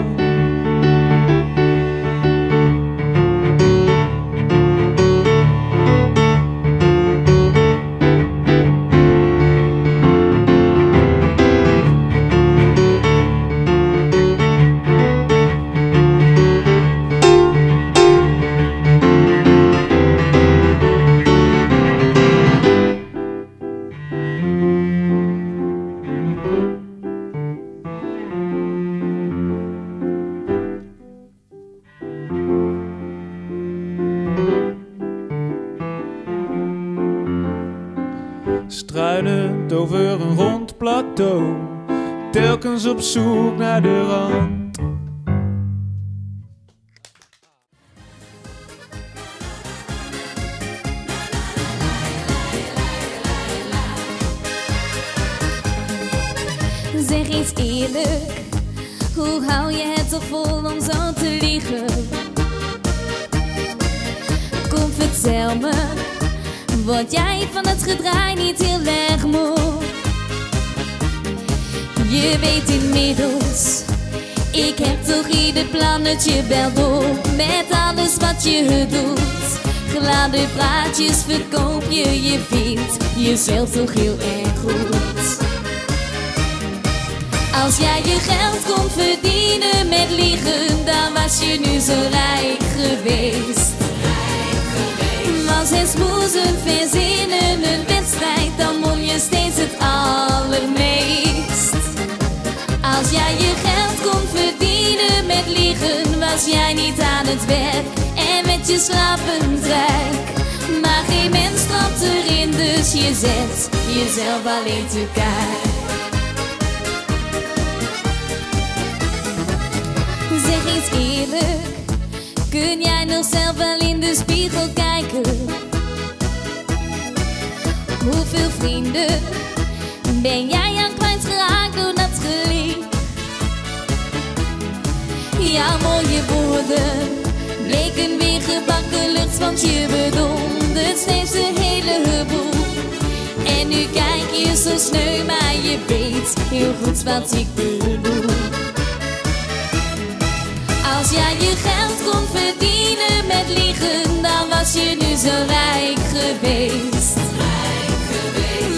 Struinend over een rond plateau, telkens op zoek naar de rand. eens eerlijk, hoe hou je het toch vol om zo te liegen? Kom vertel me, word jij van het gedraai niet heel erg moe? Je weet inmiddels, ik heb toch ieder plannetje wel door. Met alles wat je doet, gladde praatjes verkoop je, je vindt jezelf toch heel erg goed. Als jij je geld kon verdienen met liegen, dan was je nu zo rijk geweest. Was het smoezen verzinnen een wedstrijd, dan won je steeds het allermeest. Als jij je geld kon verdienen met liegen, was jij niet aan het werk en met je slapend rijk. Maar geen mens trapt erin, dus je zet jezelf alleen te kaart. Zeg eens eerlijk, kun jij nog zelf wel in de spiegel kijken? Hoeveel vrienden ben jij aan kwijtgeraakt door dat gelieg? Jouw mooie woorden bleken weer gebakken lucht, want je bedondert steeds de hele boel. En nu kijk je zo sneu, maar je weet heel goed wat ik bedoel. Als jij je geld kon verdienen met liegen, dan was je nu zo rijk geweest.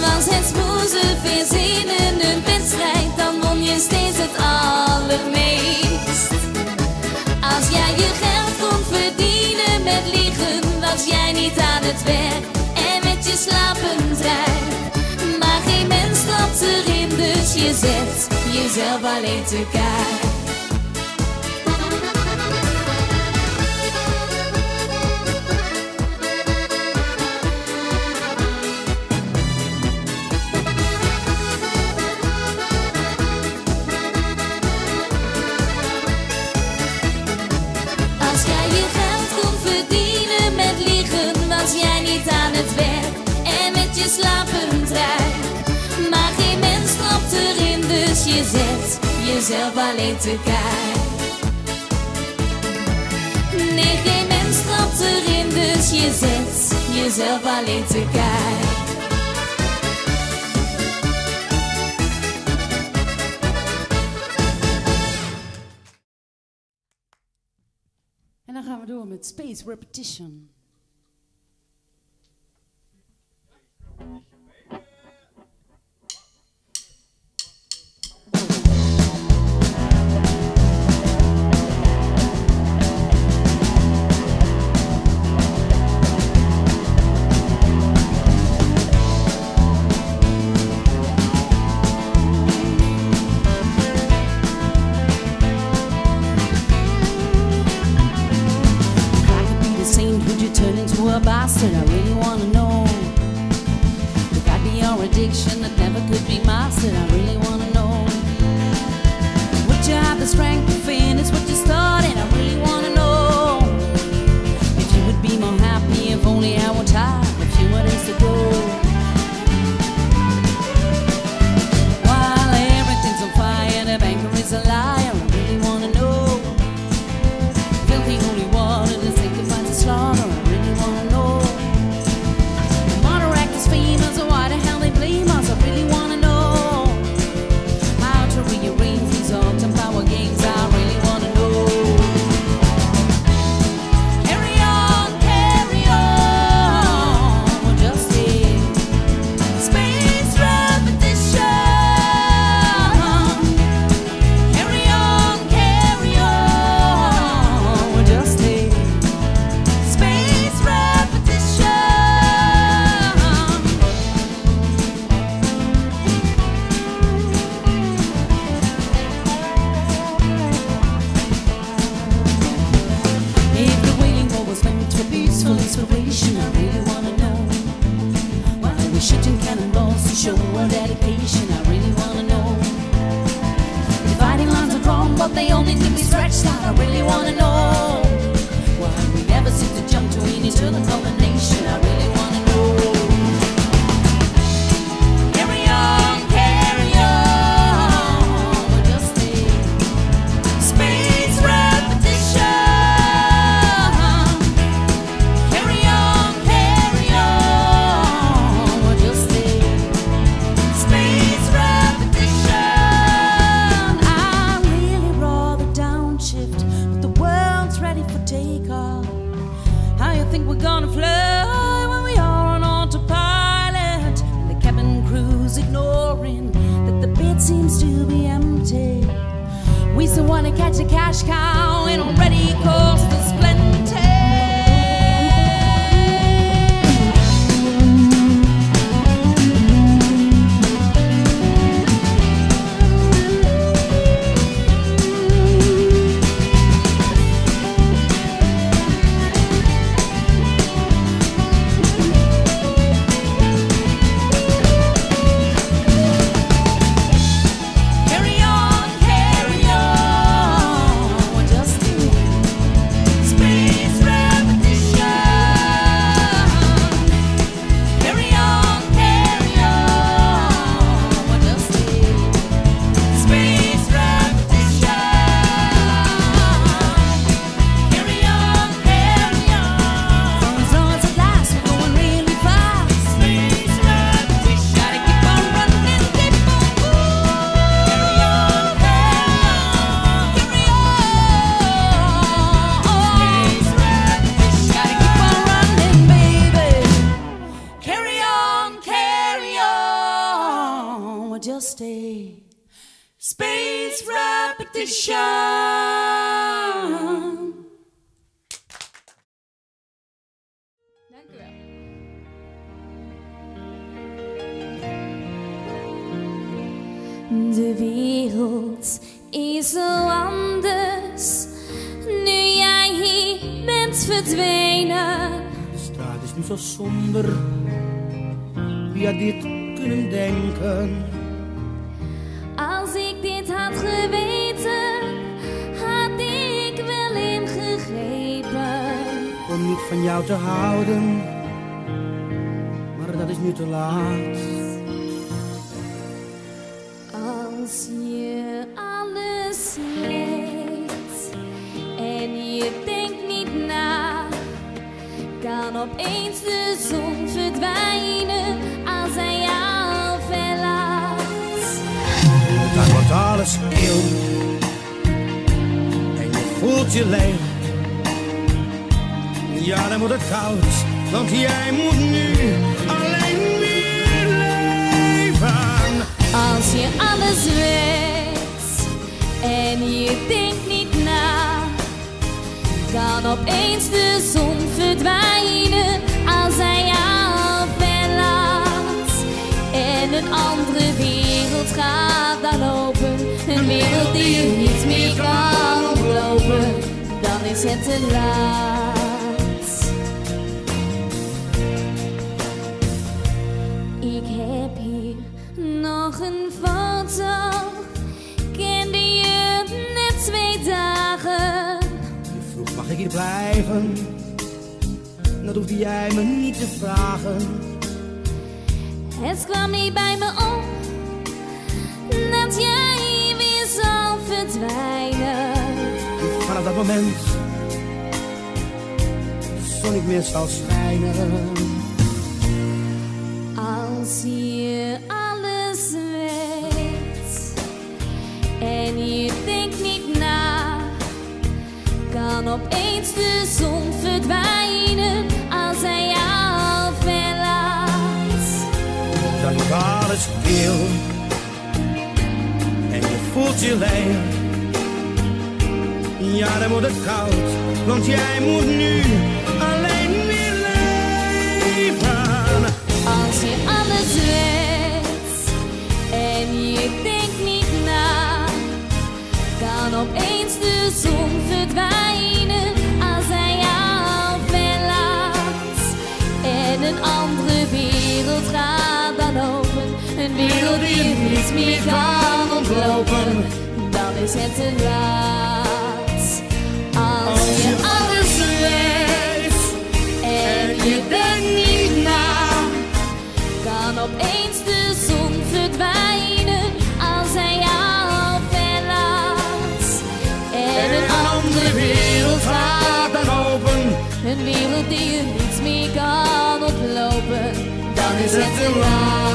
Was het smoezen verzinnen een wedstrijd, dan won je steeds het allermeest. Als jij je geld kon verdienen met liegen, was jij niet aan het werk en met je slapend rijk. Maar geen mens trapt erin, dus je zet jezelf alleen te kaart. Als jij je geld kon verdienen met liegen, was jij niet aan het werk en met je slapend rijk. Maar geen mens trapt erin, dus je zet jezelf alleen te kaart. Nee, geen mens trapt erin, dus je zet jezelf alleen te kaart. En dan gaan we door met Space Repetition. A bastard, I really wanna know if I'd be your addiction that never could be mastered. I really wanna know, would you have the strength to finish what you started? I really wanna know if you would be more happy if only I were tired a few more days to go. While everything's on fire, the banker is a liar. I really wanna know, filthy holy water that sanctifies the slaughter. Wanna know the Monarch is famous, so why the hell they blame us? I really wanna know how to rearrange these autumn power games. I really wanna know. Carry on, we'll just a space repetition. Carry on, we'll just a space repetition. If the Wailing Wall was meant for peaceful inspiration, I really wanna know why we shooting cannonballs to show our dedication. I really wanna know. Dividing lines are drawn, but they only think we stretched out. I really wanna know why we never seem to jump to an eternal culmination. I really wanna know. Carry on, seems to be empty. We still wanna catch a cash cow, it already costs us plenty. Carry on, carry on. We're just in space repetition. Carry on, carry on. We're just in space repetition. Carry on, carry on. For as long as it lasts, we're going really fast. Space repetition. Gotta keep on running, keep on moving. Carry on, carry on, carry on. Space repetition. Gotta keep on running, baby. Carry on, carry on. We're just a space repetition. Dank u wel. De wereld is zo anders nu jij hier bent verdwenen. De straat is nu zo somber. Wie had dit kunnen denken? Als ik dit had geweten, had ik wel ingegrepen. Om niet van jou te houden, maar dat is nu te laat. Als je alles weet en je denkt niet na, kan opeens de zon verdwijnen als hij jou verlaat. Dan wordt alles kil en je voelt je leeg. Ja, dan wordt het koud, want jij moet nu alleen weer leven. Als je alles weet en je denkt niet na, kan opeens de zon verdwijnen als hij jou verlaat. En een andere wereld gaat dan open, een wereld die je niet meer kan ontlopen. Dan is het te laat. Ik heb hier nog een foto, kende je net 2 dagen. Je vroeg, mag ik hier blijven? Dat hoefde jij me niet te vragen. Het kwam niet bij me op dat jij weer zal verdwijnen. Vanaf dat moment de zon niet meer zal schijnen. Als je alles weet en je denkt niet na, kan opeens de zon verdwijnen als hij jou verlaat. Dan wordt alles kil en je voelt je leeg. Ja, dan wordt het koud, want jij moet nu alleen weer leven. Als je alles weet en je denkt niet na, kan opeens de zon verdwijnen als hij jou verlaat. En een andere wereld gaat dan open, een wereld die je niet meer kan ontlopen. Dan is het te laat. Als je alles weet en je denkt niet na, kan opeens de zon verdwijnen als hij jou verlaat. En een andere wereld gaat dan open, een wereld die je niet meer kan ontlopen. Dan is het te laat.